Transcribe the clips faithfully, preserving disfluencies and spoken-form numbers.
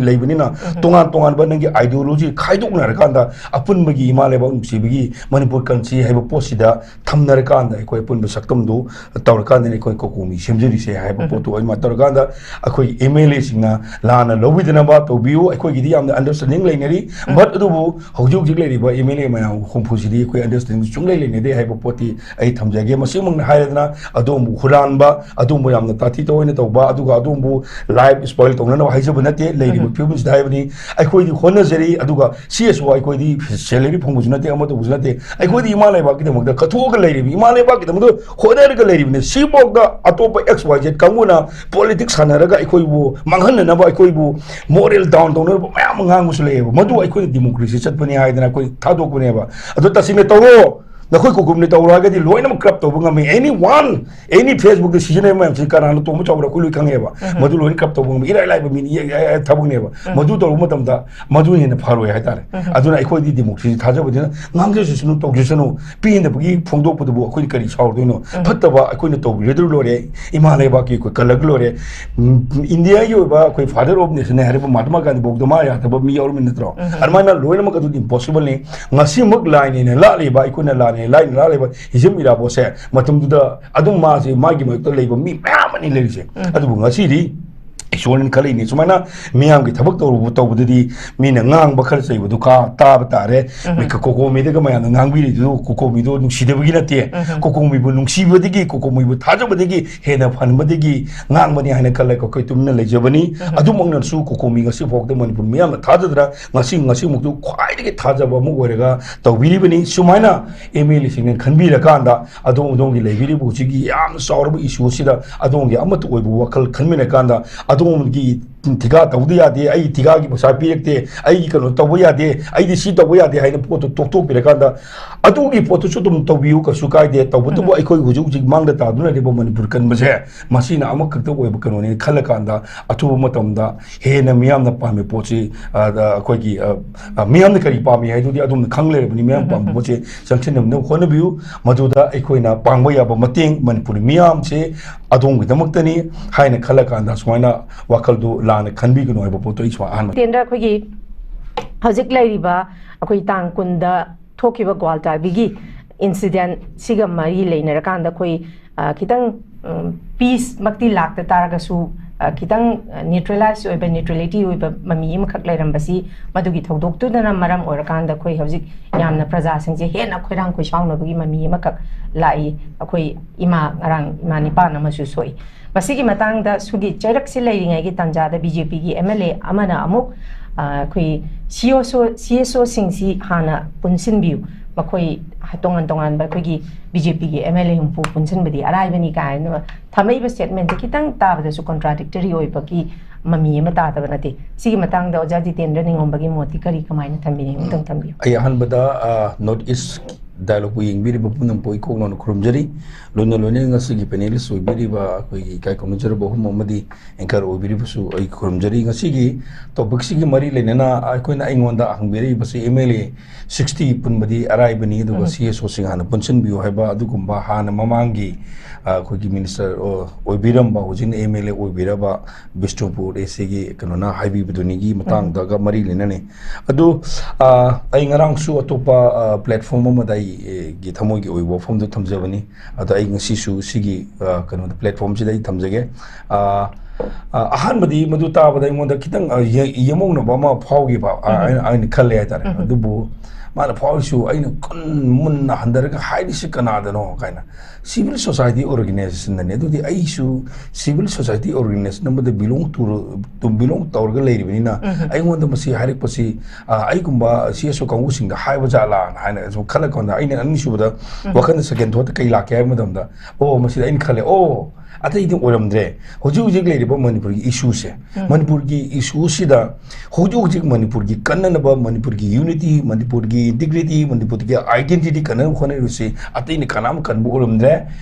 ꯂꯩꯕꯅꯤꯅ, ꯇꯣꯉꯥꯟ ꯇꯣꯉꯥꯟꯕ ꯅꯪꯒꯤ ideology ꯈꯥꯏꯗꯣꯛꯅꯔꯀꯥꯟꯗ ꯑꯄꯨꯟꯕꯒꯤ ꯏꯃꯥ ꯂꯩꯕꯥꯛ ꯅꯨꯡꯁꯤꯕꯒꯤ ꯃꯅꯤꯄꯨꯔ country ꯍꯥꯏꯕ ꯄꯣꯠꯁꯤꯗ ꯊꯝꯅꯔꯀꯥꯟꯗ ꯑꯩꯈꯣꯏ ꯑꯄꯨꯟꯕ ꯁꯛꯇꯝꯗꯨ ꯇꯧꯔꯀꯥꯟꯗꯅꯤ ꯑꯩꯈꯣꯏ ꯀꯣꯀꯣꯃꯤ ꯁꯦꯝꯖꯔꯤꯁꯦ ꯍꯥꯏꯕ ꯄꯣꯠꯇꯨ ꯑꯗꯨꯃꯥꯏꯅ ꯇꯧꯔꯀꯥꯟꯗ ꯑꯩꯈꯣꯏꯒꯤ MLA ꯁꯤꯡꯅ ꯂꯥꯟꯅ ꯂꯧꯕꯤꯗꯅꯕ ꯇꯧꯕꯤꯌꯨ꯫ ꯑꯩꯈꯣꯏꯒꯤꯗꯤ ꯌꯥꯝꯅ understanding ꯂꯩꯅꯔꯤ꯫ But ꯑꯗꯨꯕꯨ ꯍꯧꯖꯤꯛ ꯍꯧꯖꯤꯛ ꯂꯩꯔꯤꯕ MLA ꯃꯌꯥꯝ ꯍꯨꯝꯐꯨꯁꯤꯗꯤ ꯑꯩꯈꯣꯏ understanding ꯁꯨꯡꯂꯩ ꯂꯩꯅꯗꯦ ꯍꯥꯏꯕ ꯄꯣꯠꯇꯤ ꯑꯩ ꯊꯝꯖꯒꯦ꯫ ꯃꯁꯤꯃꯛꯅ ꯍꯥꯏꯔꯗꯅ ꯑꯗꯣꯝꯕꯨ ꯍꯨꯔꯥꯟꯕ, ꯑꯗꯣꯝꯕꯨ ꯌꯥꯝꯅ ꯇꯥꯊꯤ ꯇꯥꯑꯣꯏꯅ ꯇꯧꯕ, ꯑꯗꯨꯒ ꯑꯗꯣꯝꯕꯨ life spoil ꯇꯧꯅꯅꯕ ꯍꯥꯏꯖꯕ ꯅꯠꯇꯦ꯫ ꯂꯩꯔꯤꯕ ꯐꯤꯕꯝꯁꯤꯗ ꯍꯥꯏꯕꯅꯤ꯫ ꯑꯩꯈꯣꯏꯗꯤ ꯍꯣꯠꯅꯖꯔꯤ, ꯑꯗꯨꯒ CSO ꯑꯩꯈꯣꯏꯗꯤ salary ꯐꯪꯕꯁꯨ ꯅꯠꯇꯦ, ꯑꯃ ꯇꯧꯕꯁꯨ ꯅꯠꯇꯦ꯫ ꯑꯩꯈꯣꯏꯗꯤ ꯏꯃꯥ ꯂꯩꯕꯥꯛꯀꯤꯗꯃꯛꯇ ꯀꯠꯊꯣꯛꯑꯒ ꯂꯩꯔꯤꯕ, ꯏꯃꯥ ꯂꯩꯕꯥꯛꯀꯤꯗꯃꯛꯇ ꯍꯣꯠꯅꯔꯒ ꯂꯩꯔꯤꯕꯅꯤ꯫ ꯁꯤꯐꯥꯎꯗ ꯑꯇꯣꯞꯄ XYZ ꯀꯥꯡꯕꯨꯅ politics ꯁꯥꯟꯅꯔꯒ ꯑꯩꯈꯣꯏꯕꯨ ꯃꯥꯡꯍꯟꯅꯅꯕ, ꯑꯩꯈꯣꯏꯕꯨ moral down ꯇꯧꯅꯅꯕ ꯃꯌꯥꯝ ꯑꯃ ꯉꯥꯡꯕꯁꯨ ꯂꯩꯌꯦꯕ꯫ ꯃꯗꯨ ꯑꯩꯈꯣꯏꯅ democracy ꯆꯠꯄꯅꯤ ꯍꯥꯏꯗꯅ ꯑꯩꯈꯣꯏ ꯊꯥꯗꯣꯛꯄꯅꯦꯕ꯫ ꯑꯗꯣ ꯇꯁꯦꯡꯅ ꯇꯧꯔꯣ, ꯅꯈꯣꯏ ꯀꯣꯀꯣꯃꯤꯅ ꯇꯧꯔꯣ ꯍꯥꯏꯔꯒꯗꯤ ꯂꯣꯏꯅꯃꯛ corrupt ꯇꯧꯕ ꯉꯝꯃꯤ꯫ Anyone, any Facebook ꯇ ꯁꯤꯖꯤꯟꯅꯕ ꯃꯌꯥꯝꯁꯤ ꯀꯅꯥꯅ ꯇꯣꯡꯕ ꯆꯥꯎꯕ ꯑꯩꯈꯣꯏ ꯂꯣꯏ ꯈꯪꯉꯦꯕ꯫ ꯃꯗꯨ ꯂꯣꯏꯅ corrupt ꯇꯧꯕ ꯉꯝꯃꯤ, ꯏꯔꯥꯏ ꯂꯥꯏꯕ ꯃꯤꯅꯤ, ꯏꯌꯥ- ꯏꯌꯥ- ꯏꯌꯥ- ꯊꯕꯛꯅꯦꯕ꯫ ꯃꯗꯨ ꯇꯧꯔꯨꯕ ꯃꯇꯝꯗ ꯃꯗꯨꯅ ꯍꯦꯟꯅ ꯐꯔꯣꯏ ꯍꯥꯏꯇꯥꯔꯦ꯫ ꯑꯗꯨꯅ ꯑꯩꯈꯣꯏꯗꯤ democracy ꯊꯥꯖꯕꯅꯤꯅ ꯉꯥꯡꯖꯁꯅꯨ, ꯇꯧꯖꯁꯅꯨ, ꯄꯦꯟꯗꯕꯒꯤ ꯐꯣꯡꯗꯣꯛꯄꯗꯨꯕꯨ ꯑꯩꯈꯣꯏꯅ ꯀꯔꯤ ꯁꯥꯎꯔꯨꯗꯣꯏꯅꯣ? ꯐꯠꯇꯕ ꯑꯩꯈꯣꯏꯅ ꯇꯧꯕꯤꯔꯗ꯭ꯔ ꯂꯣꯏꯔꯦ, ꯏꯃꯥ ꯂꯩꯕꯥꯛꯀꯤ ꯑꯩꯈꯣꯏ ꯀꯜꯂꯒ ꯂꯣꯏꯔꯦ꯫ ꯎꯝ, India ꯒꯤ ꯑꯣꯏꯕ ꯑꯩꯈꯣꯏ father of nation ꯍꯥꯏꯔꯤꯕ ꯃꯍꯥꯇꯃꯥ ꯒꯥꯟꯙꯤ ꯐꯥꯎꯗ ꯃꯥ ꯌꯥꯗꯕ ꯃꯤ ꯌꯥꯎꯔꯝꯃꯤ ꯅꯠꯇ꯭ꯔꯣ? ꯑꯗꯨꯃꯥꯏꯅ ꯂꯣꯏꯅꯃꯛ ꯑꯗꯨꯗꯤ impossible ꯅꯤ꯫ ꯉꯁꯤꯃꯛ ꯂꯥꯏꯅꯦꯅ ꯂꯥꯛꯂꯤꯕ, ꯑꯩꯈꯣꯏꯅ ꯂꯥꯏꯅꯦ ꯂꯥꯏꯅ ꯂꯥꯛꯂꯤꯕ ꯍꯤꯖꯝ ꯏꯔꯥꯕꯣꯠꯁꯦ ꯃꯇꯝꯗꯨꯗ ꯑꯗꯨꯝ ꯃꯥꯁꯦ ꯃꯥꯒꯤ ꯃꯥꯌꯣꯛꯇ ꯂꯩꯕ ꯃꯤ ꯃꯌꯥꯝ ꯑꯃꯅꯤ ꯂꯩꯔꯤꯁꯦ꯫ ꯑꯗꯨꯕꯨ ꯉꯁꯤꯗꯤ ꯏꯁꯣꯔꯅ ꯈꯜꯂꯛꯏꯅꯤ꯫ ꯁꯨꯃꯥꯏꯅ ꯃꯤꯌꯥꯝꯒꯤ ꯊꯕꯛ ꯇꯧꯔꯨꯕ ꯇꯧꯕꯗꯗꯤ ꯃꯤꯅ ꯉꯥꯡꯕ ꯈꯔ ꯆꯩꯕꯗꯨ ꯀꯥ ꯇꯥꯕ ꯇꯥꯔꯦ꯫ ꯃꯤ ꯀꯣꯀꯣꯃꯤꯗꯒ ꯃꯌꯥꯝꯅ ꯉꯥꯡꯕꯤꯔꯤꯗꯨ ꯀꯣꯀꯣꯃꯤꯗꯣ ꯅꯨꯡꯁꯤꯗꯕꯒꯤ ꯅꯠꯇꯦ꯫ ꯀꯣꯀꯣꯃꯤꯕꯨ ꯅꯨꯡꯁꯤꯕꯗꯒꯤ, ꯀꯣꯀꯣꯃꯤꯕꯨ ꯊꯥꯖꯕꯗꯒꯤ ꯍꯦꯟꯅ ꯐꯍꯟꯕꯗꯒꯤ ꯉꯥꯡꯕꯅꯤ ꯍꯥꯏꯅ ꯈꯜꯂꯒ ꯑꯩꯈꯣꯏ ꯇꯨꯃꯤꯟꯅ ꯂꯩꯖꯕꯅꯤ꯫ ꯑꯗꯨꯃꯛꯅꯁꯨ ꯀꯣꯀꯣꯃꯤ ꯉꯁꯤ ꯐꯥꯎꯗ ꯃꯅꯤꯄꯨꯔ ꯃꯤꯌꯥꯝꯅ ꯊꯥꯖꯗꯅ ꯉꯁꯤ, ꯉꯁꯤꯃꯛꯇꯨ ꯈ꯭ꯋꯥꯏꯗꯒꯤ ꯊꯥꯖꯕ ꯑꯃ ꯑꯣꯏꯔꯒ ꯇꯧꯕꯤꯔꯤꯕꯅꯤ꯫ ꯁꯨꯃꯥꯏꯅ MLA ꯁꯤꯡꯅ ꯈꯟꯕꯤꯔꯀꯥꯟꯗ ꯑꯗꯣꯝ ꯑꯗꯣꯝꯒꯤ ꯂꯩꯕꯤꯔꯤꯕ ꯍꯧꯖꯤꯛꯀꯤ ꯌꯥꯝꯅ ꯆꯥꯎꯔꯕ issue ꯑꯁꯤꯗ ꯑꯗꯣꯝꯒꯤ ꯑꯃꯠꯇ ꯑꯣꯏꯕ ꯋꯥꯈꯜ ꯈꯟꯃꯤꯟꯅꯀꯥꯟꯗ ꯑꯗꯣꯝꯒꯤ ꯊꯤꯀꯥ ꯇꯧꯗ ꯌꯥꯗꯦ, ꯑꯩ ꯊꯤꯀꯥꯒꯤ ꯄꯩꯁꯥ ꯄꯤꯔꯛꯇꯦ, ꯑꯩꯒꯤ ꯀꯩꯅꯣ ꯇꯧꯕ ꯌꯥꯗꯦ, ꯑꯩꯗꯤ ꯁꯤ ꯇꯧꯕ ꯌꯥꯗꯦ ꯍꯥꯏꯅ ꯄꯣꯠꯇꯣ ꯇꯣꯛꯊꯣꯛꯄꯤꯔꯀꯥꯟꯗ ꯑꯗꯨꯒꯤ ꯄꯣꯠꯇꯨꯁꯨ ꯑꯗꯨꯝ ꯇꯧꯕꯤꯌꯨ, ꯀꯩꯁꯨ ꯀꯥꯏꯗꯦ꯫ ꯇꯧꯕꯇꯕꯨ ꯑꯩꯈꯣꯏ ꯍꯧꯖꯤꯛ ꯍꯧꯖꯤꯛ ꯃꯥꯡꯗ ꯇꯥꯗꯨꯅ ꯂꯩꯔꯤꯕ ꯃꯅꯤꯄꯨꯔ ꯀꯟꯕꯁꯦ ꯃꯁꯤꯅ ꯑꯃꯈꯛꯇ ꯑꯣꯏꯕ ꯀꯩꯅꯣꯅꯦꯅ ꯈꯜꯂꯀꯥꯟꯗ ꯑꯊꯨꯕ ꯃꯇꯝꯗ ꯍꯦꯟꯅ ꯃꯤꯌꯥꯝꯅ ꯄꯥꯝꯃꯤ ꯄꯣꯠꯁꯤ, ꯑ, ꯑ, ꯑꯩꯈꯣꯏꯒꯤ, ꯑ, ꯑ, ꯃꯤꯌꯥꯝꯅ ꯀꯔꯤ ꯄꯥꯝꯃꯤ ꯍꯥꯏꯗꯨꯗꯤ ꯑꯗꯣꯝꯅ ꯈꯪ ꯂꯩꯔꯕꯅꯤ꯫ ꯃꯤꯌꯥꯝ ꯄꯥꯝꯕ ꯄꯣꯠꯁꯦ ꯆꯪꯁꯤꯟꯅꯕ ꯍꯣꯠꯅꯕꯤꯌꯨ꯫ ꯃꯗꯨꯗ ꯑꯩꯈꯣꯏꯅ ꯄꯥꯡꯕ ꯌꯥꯕ ꯃꯇꯦꯡ ꯃꯅꯤꯄꯨꯔꯤ ꯃꯤꯌꯥꯝꯁꯦ ꯑꯗꯣꯝꯒꯤꯗꯃꯛꯇꯅꯤ ꯍꯥꯏꯅ ꯈꯜꯂꯀꯥꯟꯗ ꯁꯨꯃꯥꯏꯅ ꯋꯥꯈꯜꯗꯨ ꯍꯥꯟꯅ ꯈꯟꯕꯤꯒꯅꯨ ꯍꯥꯏꯕ ꯄꯣꯠꯇꯣ ꯑꯩ ꯁꯨꯃꯥꯏꯅ ꯑꯍꯥꯟꯕ ꯇꯦꯟꯗ꯭ꯔ ꯑꯩꯈꯣꯏꯒꯤ ꯍꯧꯖꯤꯛ ꯂꯩꯔꯤꯕ ꯑꯩꯈꯣꯏ ꯇꯥꯡ ꯀꯨꯟꯗ ꯊꯣꯛꯈꯤꯕ ꯒ꯭ꯋꯥꯜꯇꯥꯔꯒꯤ incident ꯁꯤꯒ ꯃꯔꯤ ꯂꯩꯅꯔꯀꯥꯟꯗ ꯑꯩꯈꯣꯏ, ꯑ, ꯈꯤꯇꯪ, ꯎꯝ, peace ꯃꯛꯇꯤ ꯂꯥꯛꯇ ꯇꯥꯔꯒꯁꯨ, ꯑ, ꯈꯤꯇꯪ, ꯑ, neutralize ꯑꯣꯏꯕ, neutrality ꯑꯣꯏꯕ ꯃꯃꯤ ꯑꯃꯈꯛ ꯂꯩꯔꯝꯕꯁꯤ, ꯃꯗꯨꯒꯤ ꯊꯧꯗꯣꯛꯇꯨꯗꯅ ꯃꯔꯝ ꯑꯣꯏꯔꯀꯥꯟꯗ ꯑꯩꯈꯣꯏ ꯍꯧꯖꯤꯛ ꯌꯥꯝꯅ ꯄ꯭ꯔꯖꯥꯁꯤꯡꯁꯦ ꯍꯦꯟꯅ ꯈꯣꯏꯔꯥꯡ ꯈꯣꯏꯁꯥꯎꯅꯕꯒꯤ ꯃꯃꯤ ꯑꯃꯈꯛ ꯂꯥꯛꯏ꯫ ꯑꯩꯈꯣꯏ ꯏꯃꯥ ꯉꯔꯥꯡ ꯏꯃꯥ ꯅꯤꯄꯥꯟ ꯑꯃꯁꯨ ꯁꯣꯛꯏ꯫ ꯃꯁꯤꯒꯤ ꯃꯇꯥꯡꯗ ꯁꯨꯒꯤ ꯆꯩꯔꯛꯁꯤ ꯂꯩꯔꯤꯉꯩꯒꯤ ꯇꯥꯟꯖꯥꯗ BJPꯒꯤ MLA ꯑꯃꯅ ꯑꯃꯨꯛ, ꯑ, ꯑꯩꯈꯣꯏ CSO, CSOꯁꯤꯡꯁꯤ ꯍꯥꯟꯅ ꯄꯨꯟꯁꯤꯟꯕꯤꯌꯨ, ꯃꯈꯣꯏ ꯇꯣꯉꯥꯟ ꯇꯣꯉꯥꯟꯕ ꯑꯩꯈꯣꯏꯒꯤ BJPꯒꯤ MLA ꯍꯨꯝꯐꯨ ꯄꯨꯟꯁꯤꯟꯕꯗꯤ ꯑꯔꯥꯏꯕꯅꯤ ꯀꯥꯏꯅ ꯊꯝꯃꯛꯏꯕ statementꯁꯦ ꯈꯤꯇꯪ ꯇꯥꯕꯗꯁꯨ contradictory ꯑꯣꯏꯕꯒꯤ ꯃꯃꯤ ꯑꯃ ꯇꯥꯗꯕ ꯅꯠꯇꯦ꯫ ꯁꯤꯒꯤ ꯃꯇꯥꯡꯗ ꯑꯣꯖꯥ ꯖꯤꯇꯦꯟꯗ꯭ꯔ ꯅꯤꯡꯉꯣꯝꯕꯒꯤ ꯃꯣꯠꯇꯤ ꯀꯔꯤ, ꯀꯃꯥꯏꯅ ꯊꯝꯕꯤꯅꯤꯡꯉꯤ? ꯑꯃꯨꯛꯇꯪ ꯊꯝꯕꯤꯌꯨ꯫ ꯑꯩ ꯑꯍꯥꯟꯕꯗ, ꯑ, North East Dialogueꯄꯨ ꯌꯦꯡꯕꯤꯔꯤꯕ ꯄꯨꯝꯅꯃꯛꯄꯨ ꯑꯩ ꯀꯣꯛ ꯅꯧꯅ ꯈꯨꯔꯨꯝꯖꯔꯤ꯫ ꯂꯣꯏꯅ ꯂꯣꯏꯅꯅ ꯉꯁꯤꯒꯤ panelist ꯑꯣꯏꯕꯤꯔꯤꯕ ꯑꯩꯈꯣꯏꯒꯤ ꯏꯀꯥꯏ ꯈꯨꯝꯅꯖꯔꯕ ꯑꯍꯨꯝ ꯑꯃꯗꯤ anchor ꯑꯣꯏꯕꯤꯔꯤꯕꯁꯨ ꯑꯩ ꯈꯨꯔꯨꯝꯖꯔꯤ꯫ ꯉꯁꯤꯒꯤ topicꯁꯤꯒꯤ ꯃꯔꯤ ꯂꯩꯅꯅ ꯑꯩꯈꯣꯏꯅ, ꯑꯩꯉꯣꯟꯗ ꯍꯪꯕꯤꯔꯛꯏꯕꯁꯤ MLA sixty ꯄꯨꯟꯕꯗꯤ ꯑꯔꯥꯏꯕꯅꯤ, ꯑꯗꯨꯒ ꯎꯝ꯫ CSOꯁꯤꯡ ꯍꯥꯟꯅ ꯄꯨꯟꯁꯤꯟꯕꯤꯌꯨ ꯍꯥꯏꯕ ꯑꯗꯨꯒꯨꯝꯕ ꯍꯥꯟꯅ ꯃꯃꯥꯡꯒꯤ, ꯑ, ꯑꯩꯈꯣꯏꯒꯤ minister, ꯑ, ꯑꯣꯏꯕꯤꯔꯝꯕ, ꯍꯧꯖꯤꯛꯅ MLA ꯑꯣꯏꯕꯤꯔꯕ ꯕꯤꯁꯅꯨꯄꯨꯔ ACꯒꯤ ꯀꯩꯅꯣꯅ ꯍꯥꯏꯕꯤꯕꯗꯨꯅꯤꯒꯤ ꯃꯇꯥꯡꯗꯒ ꯃꯔꯤ ꯂꯩꯅꯅꯤ꯫ ꯑꯗꯨ, ꯑ, ꯑꯩ ꯉꯔꯥꯡꯁꯨ ꯑꯇꯣꯞꯄ, ꯑ, platform ꯑꯃꯗ ꯑꯩꯒꯤ ꯊꯃꯣꯏꯒꯤ ꯑꯣꯏꯕ ꯋꯥꯐꯝꯗꯨ ꯊꯝꯖꯕꯅꯤ꯫ ꯑꯗꯣ ꯑꯩ ꯉꯁꯤꯁꯨ ꯁꯤꯒꯤ, ꯑ, ꯀꯩꯅꯣꯗ, platformꯁꯤꯗ ꯑꯩ ꯊꯝꯖꯒꯦ꯫ ꯑ, ꯑ, ꯑꯍꯥꯟꯕꯗꯤ ꯃꯗꯨ ꯇꯥꯕꯗ ꯑꯩꯉꯣꯟꯗ ꯈꯤꯇꯪ, ꯑ, ꯌꯦ-, ꯌꯦꯡꯉꯧꯅꯕ ꯑꯃ ꯐꯥꯎꯈꯤꯕ, ꯑ, ꯎꯝ꯫ ꯑꯩꯅ, ꯑꯩꯅ ꯈꯜꯂꯦ ꯍꯥꯏꯇꯥꯔꯦ꯫ ꯎꯝ꯫ ꯑꯗꯨꯕꯨ ꯃꯥꯅ ꯐꯥꯎꯔꯤꯁꯨ ꯑꯩꯅ ꯀꯟ ꯃꯨꯟꯅ ꯍꯟꯊꯔꯒ ꯍꯥꯏꯔꯤꯁꯤ ꯀꯅꯥꯗꯅꯣ ꯀꯥꯏꯅ꯫ Civil society organizationꯅꯅꯤ꯫ ꯑꯗꯨꯗꯤ ꯑꯩꯁꯨ civil society organization ꯑꯃꯗ belong to, to belong ꯇꯧꯔꯒ ꯂꯩꯔꯤꯕꯅꯤꯅ, ꯎꯝ꯫ ꯑꯩꯉꯣꯟꯗ ꯃꯁꯤ ꯍꯥꯏꯔꯛꯄꯁꯤ, ꯑ, ꯑꯩꯒꯨꯝꯕ CSO ꯀꯥꯡꯕꯨꯁꯤꯡꯗ ꯍꯥꯏꯕ ꯖꯥꯠꯂꯥꯅ ꯍꯥꯏꯅ ꯁꯨꯝ ꯈꯜꯂꯛꯄ ꯀꯥꯟꯗ, ꯑꯩꯅ ꯑꯅꯤꯁꯨꯕꯗ ꯎꯝ꯫ ꯋꯥꯈꯜꯗ second thoughtꯇ ꯀꯩ ꯂꯥꯛꯀꯦ ꯍꯥꯏꯕ ꯃꯇꯝꯗ, ꯑꯣ, ꯃꯁꯤꯗ ꯑꯩꯅ ꯈꯜꯂꯦ, ꯑꯣ, ꯑꯇꯩꯗꯤ ꯑꯣꯏꯔꯝꯗ꯭ꯔꯦ꯫ ꯍꯧꯖꯤꯛ ꯍꯧꯖꯤꯛ ꯂꯩꯔꯤꯕ ꯃꯅꯤꯄꯨꯔꯒꯤ issueꯁꯦ, ꯎꯝ꯫ ꯃꯅꯤꯄꯨꯔꯒꯤ issueꯁꯤꯗ ꯍꯧꯖꯤꯛ ꯍꯧꯖꯤꯛ ꯃꯅꯤꯄꯨꯔꯒꯤ ꯀꯟꯅꯅꯕ, ꯃꯅꯤꯄꯨꯔꯒꯤ unity, ꯃꯅꯤꯄꯨꯔꯒꯤ integrity, ꯃꯅꯤꯄꯨꯔꯒꯤ identity ꯀꯟꯅꯅꯕ ꯍꯣꯠꯅꯔꯤꯕꯁꯤ ꯑꯇꯩꯅ ꯀꯅꯥꯝ ꯀꯟꯕ ꯑꯣꯏꯔꯝꯗ꯭ꯔꯦ꯫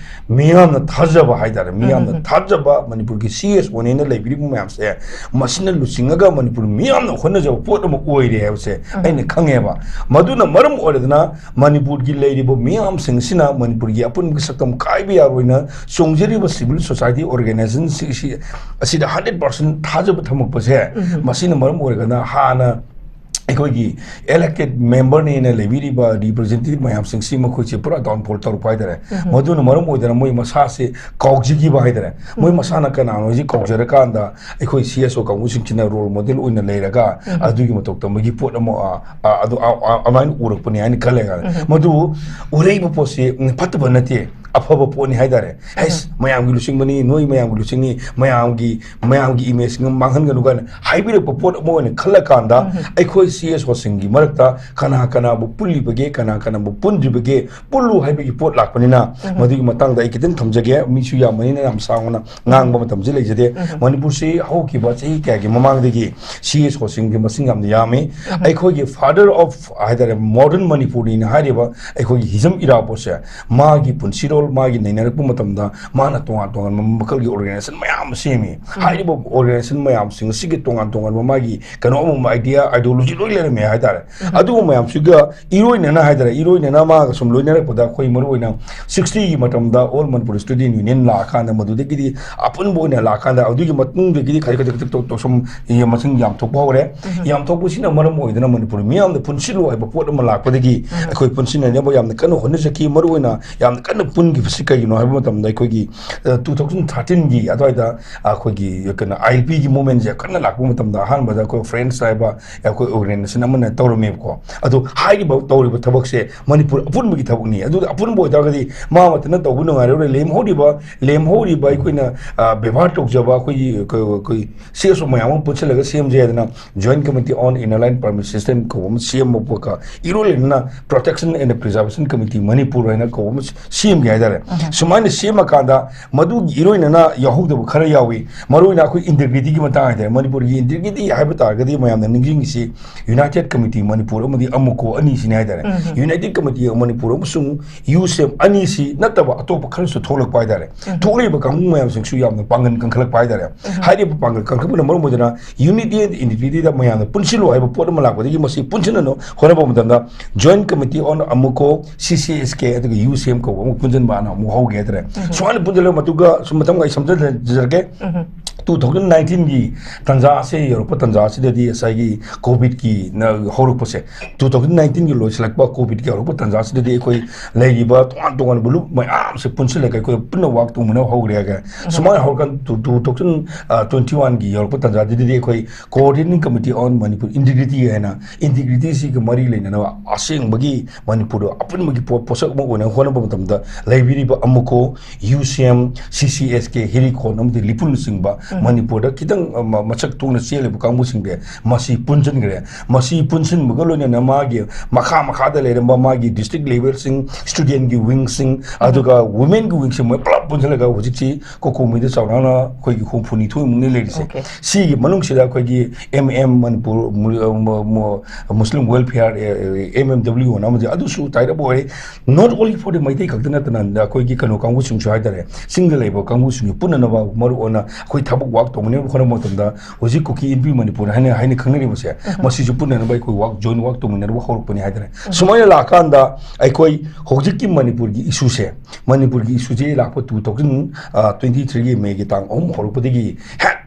ꯃꯤꯌꯥꯝꯅ ꯊꯥꯖꯕ ꯍꯥꯏꯇꯥꯔꯦ, ꯃꯤꯌꯥꯝꯅ ꯎꯝ, ꯎꯝ, ꯎꯝ꯫ ꯊꯥꯖꯕ ꯃꯅꯤꯄꯨꯔꯒꯤ CSOꯅꯦꯅ ꯂꯩꯕꯤꯔꯤꯕ ꯃꯌꯥꯝꯁꯦ, ꯃꯁꯤꯅ ꯂꯨꯆꯤꯡꯉꯒ ꯃꯅꯤꯄꯨꯔ ꯃꯤꯌꯥꯝꯅ ꯍꯣꯠꯅꯖꯕ ꯄꯣꯠ ꯑꯃ ꯑꯣꯏꯔꯦ ꯍꯥꯏꯕꯁꯦ ꯎꯝ꯫ ꯑꯩꯅ ꯈꯪꯉꯦꯕ꯫ ꯃꯗꯨꯅ ꯃꯔꯝ ꯑꯣꯏꯔꯗꯅ ꯃꯅꯤꯄꯨꯔꯒꯤ ꯂꯩꯔꯤꯕ ꯃꯤꯌꯥꯝꯁꯤꯡꯁꯤꯅ ꯃꯅꯤꯄꯨꯔꯒꯤ ꯑꯄꯨꯟꯕꯒꯤ ꯁꯛꯇꯝ ꯀꯥꯏꯕ ꯌꯥꯔꯣꯏꯅ ꯆꯣꯡꯖꯔꯤꯕ civil ꯁꯣꯁꯥꯏꯇꯤ ꯑꯣꯔꯒꯅꯥꯏꯖꯦꯁꯟꯁꯤꯡꯁꯤ ꯑꯁꯤꯗ ꯍꯟꯗ꯭ꯔꯦꯠ ꯄꯥꯔꯁꯦꯟ ꯊꯥꯖꯕ ꯊꯝꯃꯛꯄꯁꯦ, ꯃꯁꯤꯅ ꯃꯔꯝ ꯑꯣꯏꯔꯒꯅ ꯍꯥꯟꯅ ꯑꯩꯈꯣꯏꯒꯤ ꯏꯂꯦꯛꯇꯦꯗ ꯃꯦꯝꯕꯔꯅꯦꯅ ꯂꯩꯕꯤꯔꯤꯕ ꯔꯤꯄ꯭ꯔꯖꯦꯟꯇꯦꯇꯤꯚ ꯃꯌꯥꯝꯁꯤꯡꯁꯤ ꯃꯈꯣꯏꯁꯦ ꯄꯨꯔꯥ ꯗꯥꯎꯟꯐꯣꯜ ꯇꯧꯔꯛꯄ ꯍꯥꯏꯇꯥꯔꯦ꯫ ꯃꯗꯨꯅ ꯃꯔꯝ ꯑꯣꯏꯗꯅ ꯃꯣꯏ ꯃꯁꯥꯁꯦ ꯀꯥꯎꯖꯈꯤꯕ ꯍꯥꯏꯇꯥꯔꯦ꯫ ꯃꯣꯏ ꯃꯁꯥꯅ ꯀꯅꯥꯅꯣ ꯍꯥꯏꯁꯤ ꯀꯥꯎꯖꯔꯀꯥꯟꯗ ꯑꯩꯈꯣꯏ ꯁꯤ ꯑꯦꯁ ꯑꯣ ꯀꯥꯡꯕꯨꯁꯤꯡꯁꯤꯅ ꯔꯣꯜ ꯃꯣꯗꯦꯜ ꯑꯣꯏꯅ ꯂꯩꯔꯒ ꯑꯗꯨꯒꯤ ꯃꯇꯧ ꯇꯝꯕꯒꯤ ꯄꯣꯠ ꯑꯃ, ꯑ, ꯑ, ꯑꯗꯨ, ꯑ, ꯑ, ꯑꯗꯨꯃꯥꯏꯅ ꯎꯔꯛꯄꯅꯤ ꯍꯥꯏꯅ ꯈꯜꯂꯦ꯫ ꯃꯗꯨ ꯎꯔꯛꯏꯕ ꯄꯣꯠꯁꯤ, ꯎꯝ, ꯐꯠꯇꯕ ꯅꯠꯇꯦ, ꯑꯐꯕ ꯄꯣꯠꯅꯤ ꯍꯥꯏꯇꯥꯔꯦ꯫ ꯍꯩꯁ, ꯃꯌꯥꯝꯒꯤ ꯂꯨꯆꯤꯡꯕꯅꯤ, ꯅꯣꯏ ꯃꯌꯥꯝꯒꯤ ꯂꯨꯆꯤꯡꯅꯤ, ꯃꯌꯥꯝꯒꯤ, ꯃꯌꯥꯝꯒꯤ ꯏꯃꯦꯖ ꯃꯥꯡꯍꯟꯒꯅꯨ ꯀꯥꯏꯅ ꯍꯥꯏꯕꯤꯔꯛꯄ ꯄꯣꯠ ꯑꯃ ꯑꯣꯏꯅ ꯈꯜꯂꯀꯥꯟꯗ, ꯑꯩꯈꯣꯏ ꯁꯤ ꯑꯦꯁ ꯑꯣꯁꯤꯡꯒꯤ ꯃꯔꯛꯇ ꯀꯅꯥ ꯀꯅꯥꯕꯨ ꯄꯨꯜꯂꯤꯕꯒꯦ, ꯀꯅꯥ ꯀꯅꯥꯕꯨ ꯄꯨꯟꯗ꯭ꯔꯤꯕꯒꯦ, ꯄꯨꯜꯂꯨ ꯍꯥꯏꯕꯒꯤ ꯄꯣꯠ ꯂꯥꯛꯄꯅꯤꯅ, ꯃꯗꯨꯒꯤ ꯃꯇꯥꯡꯗ ꯑꯩ ꯈꯤꯇꯪ ꯊꯝꯖꯒꯦ꯫ ꯃꯤꯁꯨ ꯌꯥꯝꯕꯅꯤꯅ ꯌꯥꯝ ꯁꯥꯡꯅ ꯉꯥꯡꯕ ꯃꯇꯝꯁꯤ ꯂꯩꯖꯗꯦ꯫ ꯃꯅꯤꯄꯨꯔꯁꯤ ꯍꯧꯈꯤꯕ ꯆꯍꯤ ꯀꯌꯥꯒꯤ ꯃꯃꯥꯡꯗꯒꯤ ꯁꯤ ꯑꯦꯁ ꯑꯣꯁꯤꯡꯒꯤ ꯃꯁꯤꯡ ꯌꯥꯝꯅ ꯌꯥꯝꯃꯤ꯫ ꯑꯩꯈꯣꯏꯒꯤ father of ꯍꯥꯏꯇꯥꯔꯦ, modern ꯃꯅꯤꯄꯨꯔꯅꯤꯅ ꯍꯥꯏꯔꯤꯕ ꯑꯩꯈꯣꯏꯒꯤ ꯍꯤꯖꯝ ꯏꯔꯥꯕꯣꯠꯁꯦ, ꯃꯥꯒꯤ ꯄꯨꯟꯁꯤꯔꯣꯜ, ꯃꯥꯒꯤ ꯅꯩꯅꯔꯛꯄ ꯃꯇꯝꯗ ꯃꯥꯅ ꯇꯣꯉꯥꯟ ꯇꯣꯉꯥꯟꯕ ꯃꯈꯜꯒꯤ ꯑꯣꯔꯒꯅꯥꯏꯖꯦꯁꯟ ꯃꯌꯥꯝ ꯑꯃ ꯁꯦꯝꯃꯤ꯫ ꯍꯥꯏꯔꯤꯕ ꯑꯣꯔꯒꯅꯥꯏꯖꯦꯁꯟ ꯃꯌꯥꯝꯁꯤꯡ ꯑꯁꯤꯒꯤ ꯇꯣꯉꯥꯟ ꯇꯣꯉꯥꯟꯕ ꯃꯥꯒꯤ ꯀꯩꯅꯣ ꯑꯃ, ꯑꯥꯏꯗꯤꯌꯥ, ꯑꯥꯏꯗꯤꯌꯣꯂꯣꯖꯤ ꯂꯣꯏ ꯂꯩꯔꯝꯃꯦ ꯍꯥꯏꯇꯥꯔꯦ꯫ ꯑꯗꯨꯒꯨꯝꯕ ꯃꯌꯥꯝꯁꯤꯒ ꯏꯔꯣꯏꯅꯅ ꯍꯥꯏꯇꯥꯔꯦ, ꯏꯔꯣꯏꯅꯅ ꯃꯥꯒ ꯁꯨꯝ ꯂꯣꯏꯅꯔꯛꯄꯗ ꯑꯩꯈꯣꯏ ꯃꯔꯨꯑꯣꯏꯅ ꯁꯤꯛꯁꯇꯤꯒꯤ ꯃꯇꯝꯗ All Manipur Student Union ꯂꯥꯛꯑꯀꯥꯟꯗ, ꯃꯗꯨꯗꯒꯤꯗꯤ ꯑꯄꯨꯟꯕ ꯑꯣꯏꯅ ꯂꯥꯛꯑꯀꯥꯟꯗ, ꯑꯗꯨꯒꯤ ꯃꯇꯨꯡꯗꯒꯤꯗꯤ ꯈꯖꯤꯛ ꯈꯖꯤꯛ ꯈꯖꯤꯛ ꯇꯧ-, ꯇꯧ-, ꯁꯨꯝ ꯃꯁꯤꯡ ꯌꯥꯝ ꯊꯣꯛꯄ ꯍꯧꯔꯦ꯫ ꯌꯥꯝ ꯊꯣꯛꯄꯁꯤꯅ ꯃꯔꯝ ꯑꯣꯏꯗꯅ ꯃꯅꯤꯄꯨꯔ ꯃꯤꯌꯥꯝꯗ ꯄꯨꯟꯁꯤꯜꯂꯨ ꯍꯥꯏꯕ ꯄꯣꯠ ꯑꯃ ꯂꯥꯛꯄꯗꯒꯤ ꯑꯩꯈꯣꯏ ꯄꯨꯟꯁꯤꯟꯅꯅꯕ ꯌꯥꯝꯅ ꯀꯟꯅ ꯍꯣꯠꯅꯖꯈꯤ꯫ ꯃꯔꯨꯑꯣꯏꯅ ꯌꯥꯝꯅ ꯀꯟꯅ ꯄꯨꯟꯈꯤꯕꯁꯤ ꯀꯩꯒꯤꯅꯣ ꯍꯥꯏꯕ ꯃꯇꯝꯗ, ꯑꯩꯈꯣꯏꯒꯤ, ꯑ, two thousand thirteenꯒꯤ ꯑꯗꯨꯋꯥꯏꯗ ꯑꯩꯈꯣꯏꯒꯤ ꯀꯩꯅꯣ, ꯑꯥꯏ ꯑꯦꯜ ꯄꯤꯒꯤ ꯃꯣꯃꯦꯟꯁꯦ ꯀꯟꯅ ꯂꯥꯛꯄ ꯃꯇꯝꯗ, ꯑꯍꯥꯟꯕꯗ ꯑꯩꯈꯣꯏ ꯐ꯭ꯔꯦꯟꯁ ꯍꯥꯏꯕ ꯑꯩꯈꯣꯏ ꯑꯣꯔꯒꯅꯥꯏꯖꯦꯁꯟ ꯑꯃꯅ ꯇꯧꯔꯝꯃꯦꯕꯀꯣ꯫ ꯑꯗꯣ ꯍꯥꯏꯔꯤꯕ ꯇꯧꯔꯤꯕ ꯊꯕꯛꯁꯦ ꯃꯅꯤꯄꯨꯔ ꯑꯄꯨꯟꯕꯒꯤ ꯊꯕꯛꯅꯤ꯫ ꯑꯗꯨꯗ ꯑꯄꯨꯟꯕ ꯑꯣꯏꯇꯥꯔꯒꯗꯤ ꯃꯥ ꯃꯊꯟꯇ ꯇꯧꯕ ꯅꯨꯡꯉꯥꯏꯔꯣꯏ꯫ ꯂꯦꯝꯍꯧꯔꯤꯕ, ꯂꯦꯝꯍꯧꯔꯤꯕ ꯑꯩꯈꯣꯏꯅ, ꯑ, ꯕꯦꯕꯥꯔ ꯇꯧꯖꯕ ꯑꯩꯈꯣꯏꯒꯤ, ꯑꯩꯈꯣꯏ, ꯑꯩꯈꯣꯏ ꯁꯤ ꯑꯦꯁ ꯑꯣ ꯃꯌꯥꯝ ꯑꯃ ꯄꯨꯟꯁꯤꯜꯂꯒ ꯁꯦꯝꯖꯩ ꯍꯥꯏꯗꯅ Joint Committee on Inner Line Permit System ꯀꯧꯕ ꯑꯃ ꯁꯦꯝꯕ ꯄꯣꯠꯀ, ꯏꯔꯣꯏ ꯂꯩꯅꯅ Protection and Preservation Committee Manipur ꯍꯥꯏꯅ ꯀꯧꯕ ꯑꯃ ꯁꯦꯝꯒꯦ ꯍꯥꯏꯇꯥꯔꯦ꯫ ꯁꯨꯃꯥꯏꯅ ꯁꯦꯝꯃꯀꯥꯟꯗ, ꯃꯗꯨꯒꯤ ꯏꯔꯣꯏꯅꯅ ꯌꯥꯎꯍꯧꯗꯕ ꯈꯔ ꯌꯥꯎꯏ꯫ ꯃꯔꯨꯑꯣꯏꯅ ꯑꯩꯈꯣꯏ ꯏꯟꯇꯤꯒ꯭ꯔꯤꯇꯤꯒꯤ ꯃꯇꯥꯡ ꯍꯥꯏꯇꯥꯔꯦ, ꯃꯅꯤꯄꯨꯔꯒꯤ ꯏꯟꯇꯤꯒ꯭ꯔꯤꯇꯤ ꯍꯥꯏꯕ ꯇꯥꯔꯒꯗꯤ ꯃꯌꯥꯝꯅ ꯅꯤꯡꯁꯤꯡꯉꯤꯁꯤ United Committee ꯃꯅꯤꯄꯨꯔ ꯑꯃꯗꯤ ꯑꯃꯨꯀꯣ ꯑꯅꯤꯁꯤꯅꯤ ꯍꯥꯏꯇꯥꯔꯦ꯫ United Committee ꯃꯅꯤꯄꯨꯔ ꯑꯃꯁꯨꯡ ꯌꯨ ꯁꯦꯝ ꯑꯅꯤꯁꯤ ꯅꯠꯇꯕ ꯑꯇꯣꯞꯄ ꯈꯔꯁꯨ ꯊꯣꯛꯂꯛꯄ ꯍꯥꯏꯇꯥꯔꯦ꯫ ꯊꯣꯛꯂꯤꯕ ꯀꯥꯡꯕꯨ ꯃꯌꯥꯝꯁꯤꯡꯁꯨ ꯌꯥꯝꯅ ꯄꯥꯡꯒꯜ ꯀꯟꯈꯠꯂꯛꯄ ꯍꯥꯏꯇꯥꯔꯦ꯫ ꯍꯥꯏꯔꯤꯕ ꯄꯥꯡꯒꯜ ꯀꯟꯈꯠꯄꯅ ꯃꯔꯝ ꯑꯣꯏꯗꯨꯅ Unity and Integrity ꯗ ꯃꯌꯥꯝꯅ ꯄꯨꯟꯁꯤꯜꯂꯨ ꯍꯥꯏꯕ ꯄꯣꯠ ꯑꯃ ꯂꯥꯛꯄꯗꯒꯤ ꯃꯁꯤ ꯄꯨꯟꯁꯤꯟꯅꯅꯕ ꯍꯣꯠꯅꯕ ꯃꯇꯝꯗ Joint Committee on ꯑꯃꯨꯀꯣ, ꯁꯤ ꯁꯤ ꯑꯦꯁ ꯀꯦ, ꯑꯗꯨꯒ ꯌꯨ ꯁꯦꯝ ꯀꯧꯕ ꯑꯃ ꯄꯨꯟꯁꯤꯟꯕ ꯅ ꯑꯃꯨꯛ ꯍꯧꯒꯦ ꯍꯥꯏꯇꯥꯔꯦ꯫ ꯁꯨꯃꯥꯏꯅ ꯄꯨꯟꯁꯤꯜꯂꯒ ꯃꯇꯨꯡꯗ ꯁꯨꯝ ꯃꯊꯪ ꯑꯩ ꯁꯝꯖꯤꯟꯖꯔꯒꯦ꯫ ꯇꯨ ꯊꯥꯎꯖꯟ ꯅꯥꯏꯟꯇꯤꯟꯒꯤ ꯇꯥꯟꯖꯥ ꯑꯁꯦ ꯌꯧꯔꯛꯄ ꯇꯥꯟꯖꯥ ꯑꯁꯤꯗꯗꯤ ꯉꯁꯥꯏꯒꯤ ꯀꯣꯚꯤꯗꯀꯤ ꯅ ꯍꯧꯔꯛꯄꯁꯦ, ꯇꯨ ꯊꯥꯎꯖꯟ ꯅꯥꯏꯟꯇꯤꯟꯒꯤ ꯂꯣꯏꯁꯤꯜꯂꯛꯄ ꯀꯣꯚꯤꯗꯀꯤ ꯍꯧꯔꯛꯄ ꯇꯥꯟꯖꯥ ꯑꯁꯤꯗꯗꯤ ꯑꯩꯈꯣꯏ ꯂꯩꯔꯤꯕ ꯇꯣꯉꯥꯟ ꯇꯣꯉꯥꯟꯕ ꯂꯨꯞ ꯃꯌꯥꯝꯁꯦ ꯄꯨꯟꯁꯤꯜꯂꯒ ꯑꯩꯈꯣꯏ ꯄꯨꯟꯅ ꯋꯥꯛ ꯇꯧꯃꯤꯟꯅꯕ ꯍꯧꯈ꯭ꯔꯦ ꯍꯥꯏꯒꯦ꯫ ꯁꯨꯃꯥꯏꯅ ꯍꯧꯔꯀꯥꯟꯗ ꯇꯨ ꯊꯥꯎꯖꯟ ꯇ꯭ꯋꯦꯟꯇꯤ ꯋꯥꯟꯒꯤ ꯌꯧꯔꯛꯄ ꯇꯥꯟꯖꯥꯗꯨꯗꯗꯤ ꯑꯩꯈꯣꯏ Coordinating Committee on Manipur Integrity ꯍꯥꯏꯅ ꯏꯟꯇꯤꯒ꯭ꯔꯤꯇꯤꯁꯤꯒ ꯃꯔꯤ ꯂꯩꯅꯅꯕ ꯑꯁꯦꯡꯕꯒꯤ ꯃꯅꯤꯄꯨꯔꯗ ꯑꯄꯨꯟꯕꯒꯤ ꯄꯣ-, ꯄꯣꯠꯁꯛ ꯑꯃ ꯑꯣꯏꯅ ꯍꯣꯠꯅꯕ ꯃꯇꯝꯗ ꯂꯩꯕꯤꯔꯤꯕ ꯑꯃꯨꯀꯣ, ꯌꯨ ꯁꯤ ꯑꯦꯝ, ꯁꯤ ꯁꯤ ꯑꯦꯁ ꯀꯦ, ꯍꯤꯔꯤꯀꯣꯟ ꯑꯃꯗꯤ ꯂꯤꯄꯨꯅꯆꯤꯡꯕ ꯃꯅꯤꯄꯨꯔꯗ ꯈꯤꯇꯪ, ꯑ, ꯃ-, ꯃꯁꯛ ꯊꯣꯛꯅ ꯆꯦꯜꯂꯤꯕ ꯀꯥꯡꯕꯨꯁꯤꯡꯁꯦ ꯃꯁꯤ ꯄꯨꯟꯁꯤꯟꯈ꯭ꯔꯦ꯫ ꯃꯁꯤ ꯄꯨꯟꯁꯤꯟꯕꯒ ꯂꯣꯏꯅꯅ ꯃꯥꯒꯤ ꯃꯈꯥ ꯃꯈꯥꯗ ꯂꯩꯔꯝꯕ ꯃꯥꯒꯤ district levelꯁꯤꯡ, studentꯀꯤ wingꯁꯤꯡ, ꯑꯗꯨꯒ womenꯒꯤ wingꯁꯤꯡ ꯃꯣꯏ ꯄꯨꯂꯞ ꯄꯨꯟꯁꯤꯜꯂꯒ ꯍꯧꯖꯤꯛꯁꯤ ꯀꯣꯀꯣꯃꯤꯗ ꯆꯥꯎꯔꯥꯛꯅ ꯑꯩꯈꯣꯏꯒꯤ ꯍꯨꯝꯐꯨ ꯅꯤꯊꯣꯏꯃꯨꯛꯅꯤ ꯂꯩꯔꯤꯁꯦ꯫ Okay. ꯁꯤꯒꯤ ꯃꯅꯨꯡꯁꯤꯗ ꯑꯩꯈꯣꯏꯒꯤ M M Manipur, ꯃꯨ-, ꯃꯨ-, ꯃꯨ-, Muslim Welfare, ꯑꯦ, M M W ꯑꯅ ꯑꯃꯁꯦ ꯑꯗꯨꯁꯨ tie up ꯑꯣꯏꯔꯦ꯫ Not only for the Meitei ꯈꯛꯇ ꯅꯠꯇꯅ ꯑꯩꯈꯣꯏꯒꯤ ꯀꯩꯅꯣ ꯀꯥꯡꯕꯨꯁꯤꯡꯁꯨ ꯍꯥꯏꯇꯥꯔꯦ, ꯆꯤꯡꯗ ꯂꯩꯕ ꯀꯥꯡꯕꯨꯁꯤꯡꯁꯨ ꯄꯨꯟꯅꯅꯕ ꯃꯔꯨ ꯑꯣꯏꯅ ꯑꯩꯈꯣꯏ ꯊꯕꯛ ꯋꯥꯛ ꯇꯧꯃꯤꯟꯅꯕ ꯍꯣꯠꯅꯕ ꯃꯇꯝꯗ ꯍꯧꯖꯤꯛ ꯀꯨꯀꯤ ꯏꯟꯄꯤ ꯃꯅꯤꯄꯨꯔ ꯍꯥꯏꯅ, ꯍꯥꯏꯅ ꯈꯪꯅꯔꯤꯕꯁꯦ, ꯃꯁꯤꯁꯨ ꯄꯨꯟꯅꯅꯕ ꯑꯩꯈꯣꯏ ꯋꯥꯛ, joint ꯋꯥꯛ ꯇꯧꯃꯤꯟꯅꯅꯕ ꯍꯧꯔꯛꯄꯅꯤ ꯍꯥꯏꯇꯥꯔꯦ꯫ ꯁꯨꯃꯥꯏꯅ ꯂꯥꯛꯀꯥꯟꯗ ꯑꯩꯈꯣꯏ ꯍꯧꯖꯤꯛꯀꯤ ꯃꯅꯤꯄꯨꯔꯒꯤ ꯏꯁꯨꯁꯦ, ꯃꯅꯤꯄꯨꯔꯒꯤ ꯏꯁꯨꯁꯦ ꯂꯥꯛꯄ ꯇꯨ ꯊꯥꯎꯖꯟ ꯇ꯭ꯋꯦꯟꯇꯤ ꯊ꯭ꯔꯤꯒꯤ ꯃꯦꯒꯤ ꯇꯥꯡ ꯑꯍꯨꯝ ꯍꯧꯔꯛꯄꯗꯒꯤ ꯍꯦꯛ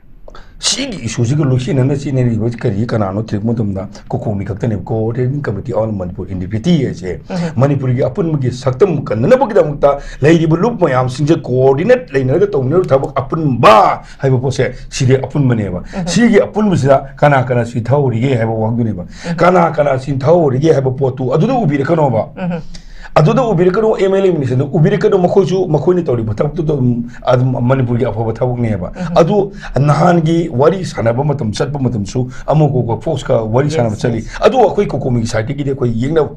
ꯁꯤꯒꯤ ꯏꯁꯨꯁꯤꯒ ꯂꯣꯏꯁꯤꯟꯅꯅ ꯆꯦꯟꯅꯔꯤꯕ ꯀꯔꯤ ꯀꯅꯥꯅꯣ ꯊꯤꯔꯛꯄ ꯃꯇꯝꯗ ꯀꯣꯀꯣꯃꯤ ꯈꯛꯇꯅꯦꯕ, Coordinating Committee on Manipur Integrity ꯍꯥꯏꯁꯦ꯫ ꯃꯅꯤꯄꯨꯔꯒꯤ ꯑꯄꯨꯟꯕꯒꯤ ꯁꯛꯇꯝ ꯀꯟꯅꯅꯕꯒꯤꯗꯃꯛꯇ ꯂꯩꯔꯤꯕ ꯂꯨꯞ ꯃꯌꯥꯝꯁꯤꯡꯁꯦ coordinate ꯂꯩꯅꯔꯒ ꯇꯧꯅꯔꯤꯕ ꯊꯕꯛ ꯑꯄꯨꯟꯕ ꯍꯥꯏꯕ ꯄꯣꯠꯁꯦ ꯁꯤꯗꯤ ꯑꯄꯨꯟꯕꯅꯦꯕ꯫ ꯁꯤꯒꯤ ꯑꯄꯨꯟꯕꯁꯤꯗ ꯀꯅꯥ ꯀꯅꯥ ꯁꯤꯊꯍꯧꯔꯤꯒꯦ ꯍꯥꯏꯕ ꯋꯥꯐꯝꯗꯨꯅꯦꯕ꯫ ꯀꯅꯥ ꯀꯅꯥ ꯁꯤꯊꯍꯧꯔꯤꯒꯦ ꯍꯥꯏꯕ ꯄꯣꯠꯇꯨ ꯑꯗꯨꯗ ꯎꯕꯤꯔꯛꯀꯅꯣꯕ꯫ ꯑꯗꯨꯗ ꯎꯕꯤꯔꯛꯀꯅꯨ, M L A minister ꯗꯨ ꯎꯕꯤꯔꯛꯀꯅꯨ, ꯃꯈꯣꯏꯁꯨ ꯃꯈꯣꯏꯅ ꯇꯧꯔꯤꯕ ꯊꯕꯛꯇꯨ ꯑꯗꯨꯝ, ꯑꯗꯨꯝ ꯃꯅꯤꯄꯨꯔꯒꯤ ꯑꯐꯕ ꯊꯕꯛꯅꯦꯕ꯫ ꯑꯗꯨ ꯅꯍꯥꯟꯒꯤ ꯋꯥꯔꯤ ꯁꯥꯟꯅꯕ ꯃꯇꯝ, ꯆꯠꯄ ꯃꯇꯝꯁꯨ ꯑꯃꯨꯛ ꯀꯣ-, ꯀꯣ-, ꯐꯣꯛꯁꯀ ꯋꯥꯔꯤ Yes, ꯁꯥꯟꯅꯕ ꯆꯠꯂꯤ꯫ Yes. ꯑꯗꯨ ꯑꯩꯈꯣꯏ ꯀꯣꯀꯣꯃꯤꯒꯤ side ꯇꯒꯤꯗꯤ ꯑꯩꯈꯣꯏ ꯌꯦꯡꯅꯕ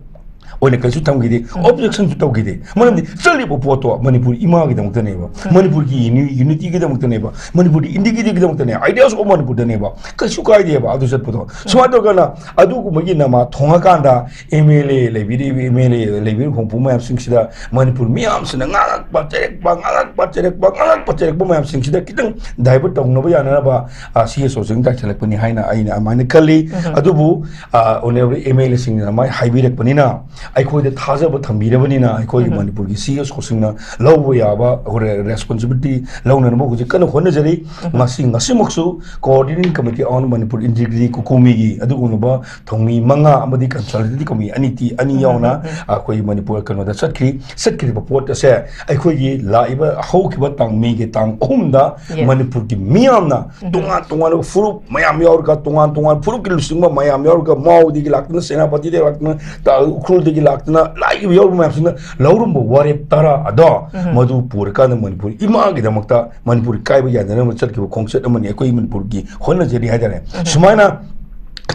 ꯑꯣꯏꯅ ꯀꯩꯁꯨ ꯊꯝꯈꯤꯗꯦ, objectionꯁꯨ ꯇꯧꯈꯤꯗꯦ꯫ ꯃꯔꯝꯗꯤ ꯆꯠꯂꯤꯕ ꯄꯣꯠꯇꯣ ꯃꯅꯤꯄꯨꯔ ꯏꯃꯥꯒꯤꯗꯃꯛꯇꯅꯦꯕ, ꯃꯅꯤꯄꯨꯔꯒꯤ uni-, unityꯒꯤꯗꯃꯛꯇꯅꯦꯕ, ꯃꯅꯤꯄꯨꯔꯒꯤ integrity ꯒꯤꯗꯃꯛꯇꯅꯦ, Ideas of Manipurꯗꯅꯦꯕ꯫ ꯀꯩꯁꯨ ꯀꯥꯏꯗꯦꯕ ꯑꯗꯨ ꯆꯠꯄꯗꯣ꯫ ꯁꯨꯃꯥꯏꯅ ꯇꯧꯔꯒꯅ ꯑꯗꯨꯒꯨꯝꯕꯒꯤ ꯅꯃꯥ ꯊꯣꯡꯉꯀꯥꯟꯗ M L A ꯂꯩꯕꯤꯔꯤꯕ, M L A ꯂꯩꯕꯤꯔꯤꯕ ꯍꯨꯝꯐꯨ ꯃꯌꯥꯝꯁꯤꯡꯁꯤꯗ ꯃꯅꯤꯄꯨꯔ ꯃꯤꯌꯥꯝꯁꯤꯅ ꯉꯥꯡꯉꯛꯄ, ꯆꯩꯔꯛꯄ, ꯉꯥꯡꯉꯛꯄ, ꯆꯩꯔꯛꯄ, ꯉꯥꯡꯉꯛꯄ, ꯆꯩꯔꯛꯄ ꯃꯌꯥꯝꯁꯤꯡꯁꯤꯗ ꯈꯤꯇꯪ divert ꯇꯧꯅꯕ ꯌꯥꯅꯅꯕ, ꯑ, C S O ꯁꯤꯡ ꯇꯥꯏꯁꯤꯜꯂꯛꯄꯅꯤ ꯍꯥꯏꯅ ꯑꯩꯅ ꯑꯗꯨꯃꯥꯏꯅ ꯈꯜꯂꯤ꯫ ꯑꯗꯨꯕꯨ, ꯑ, Honourable M L A ꯁꯤꯡꯅ ꯑꯗꯨꯃꯥꯏꯅ ꯍꯥꯏꯕꯤꯔꯛꯄꯅꯤꯅ, ꯑꯩꯈꯣꯏꯗ ꯊꯥꯖꯕ ꯊꯝꯕꯤꯔꯕꯅꯤꯅ, ꯑꯩꯈꯣꯏꯒꯤ ꯃꯅꯤꯄꯨꯔꯒꯤ ꯁꯤ ꯑꯦꯁ ꯑꯣꯁꯤꯡꯅ ꯂꯧꯕ ꯌꯥꯕ ꯑꯩꯈꯣꯏ ꯔꯦꯁꯄꯣꯟꯁꯤꯕꯤꯂꯤꯇꯤ ꯂꯧꯅꯅꯕ ꯍꯧꯖꯤꯛ ꯀꯟꯅ ꯍꯣꯠꯅꯖꯔꯤ꯫ ꯉꯁꯤ, ꯉꯁꯤꯃꯛꯁꯨ Coordinating Committee on Manipur Integrity, ꯀꯣꯀꯣꯃꯤꯒꯤ ꯑꯗꯨꯒꯨꯝꯂꯕ ꯊꯧꯃꯤ ꯃꯉꯥ ꯑꯃꯗꯤ Consultative Committee ꯑꯅꯤ ꯇꯤ-, ꯑꯅꯤ ꯌꯥꯎꯅ ꯑꯩꯈꯣꯏ ꯃꯅꯤꯄꯨꯔ ꯀꯩꯅꯣꯗ ꯆꯠꯈ꯭ꯔꯤ꯫ ꯆꯠꯈ꯭ꯔꯤꯕ ꯄꯣꯠ ꯑꯁꯦ ꯑꯩꯈꯣꯏꯒꯤ ꯂꯥꯛꯏꯕ ꯍꯧꯈꯤꯕ ꯇꯥꯡ, ꯃꯦꯒꯤ ꯇꯥꯡ ꯑꯍꯨꯝꯗ Yes. ꯃꯅꯤꯄꯨꯔꯒꯤ ꯃꯤꯌꯥꯝꯅ ꯇꯣꯉꯥꯟ ꯇꯣꯉꯥꯟꯕ ꯐꯨꯔꯨꯞ ꯃꯌꯥꯝ ꯌꯥꯎꯔꯒ, ꯇꯣꯉꯥꯟ ꯇꯣꯉꯥꯟꯕ ꯐꯨꯔꯨꯞꯀꯤ ꯂꯨꯆꯤꯡꯕ ꯃꯌꯥꯝ ꯌꯥꯎꯔꯒ, ꯃꯥꯎꯗꯒꯤ ꯂꯥꯛꯇꯅ, ꯁꯦꯅꯥꯄꯇꯤꯗꯒꯤ ꯂꯥꯛꯇꯅ, ꯇ-, ꯎꯈ꯭ꯔꯨꯜꯗꯒꯤ ꯂꯥꯛꯇꯅ, ꯂꯥꯛꯏꯕ ꯌꯥꯎꯔꯤꯕ ꯃꯌꯥꯝꯁꯤꯅ ꯂꯧꯔꯝꯕ ꯋꯥꯔꯦꯞ ꯇꯔꯥ ꯑꯗꯣ ꯃꯗꯨ ꯄꯨꯔꯀꯥꯟꯗ ꯃꯅꯤꯄꯨꯔ ꯏꯃꯥꯒꯤꯗꯃꯛꯇ ꯃꯅꯤꯄꯨꯔ ꯀꯥꯏꯕ ꯌꯥꯗꯅꯕ ꯆꯠꯈꯤꯕ ꯈꯣꯡꯆꯠ ꯑꯃꯅꯤ꯫ ꯑꯩꯈꯣꯏ ꯃꯅꯤꯄꯨꯔꯒꯤ ꯍꯣꯠꯅꯖꯔꯤ ꯍꯥꯏꯇꯥꯔꯦ꯫ ꯁꯨꯃꯥꯏꯅ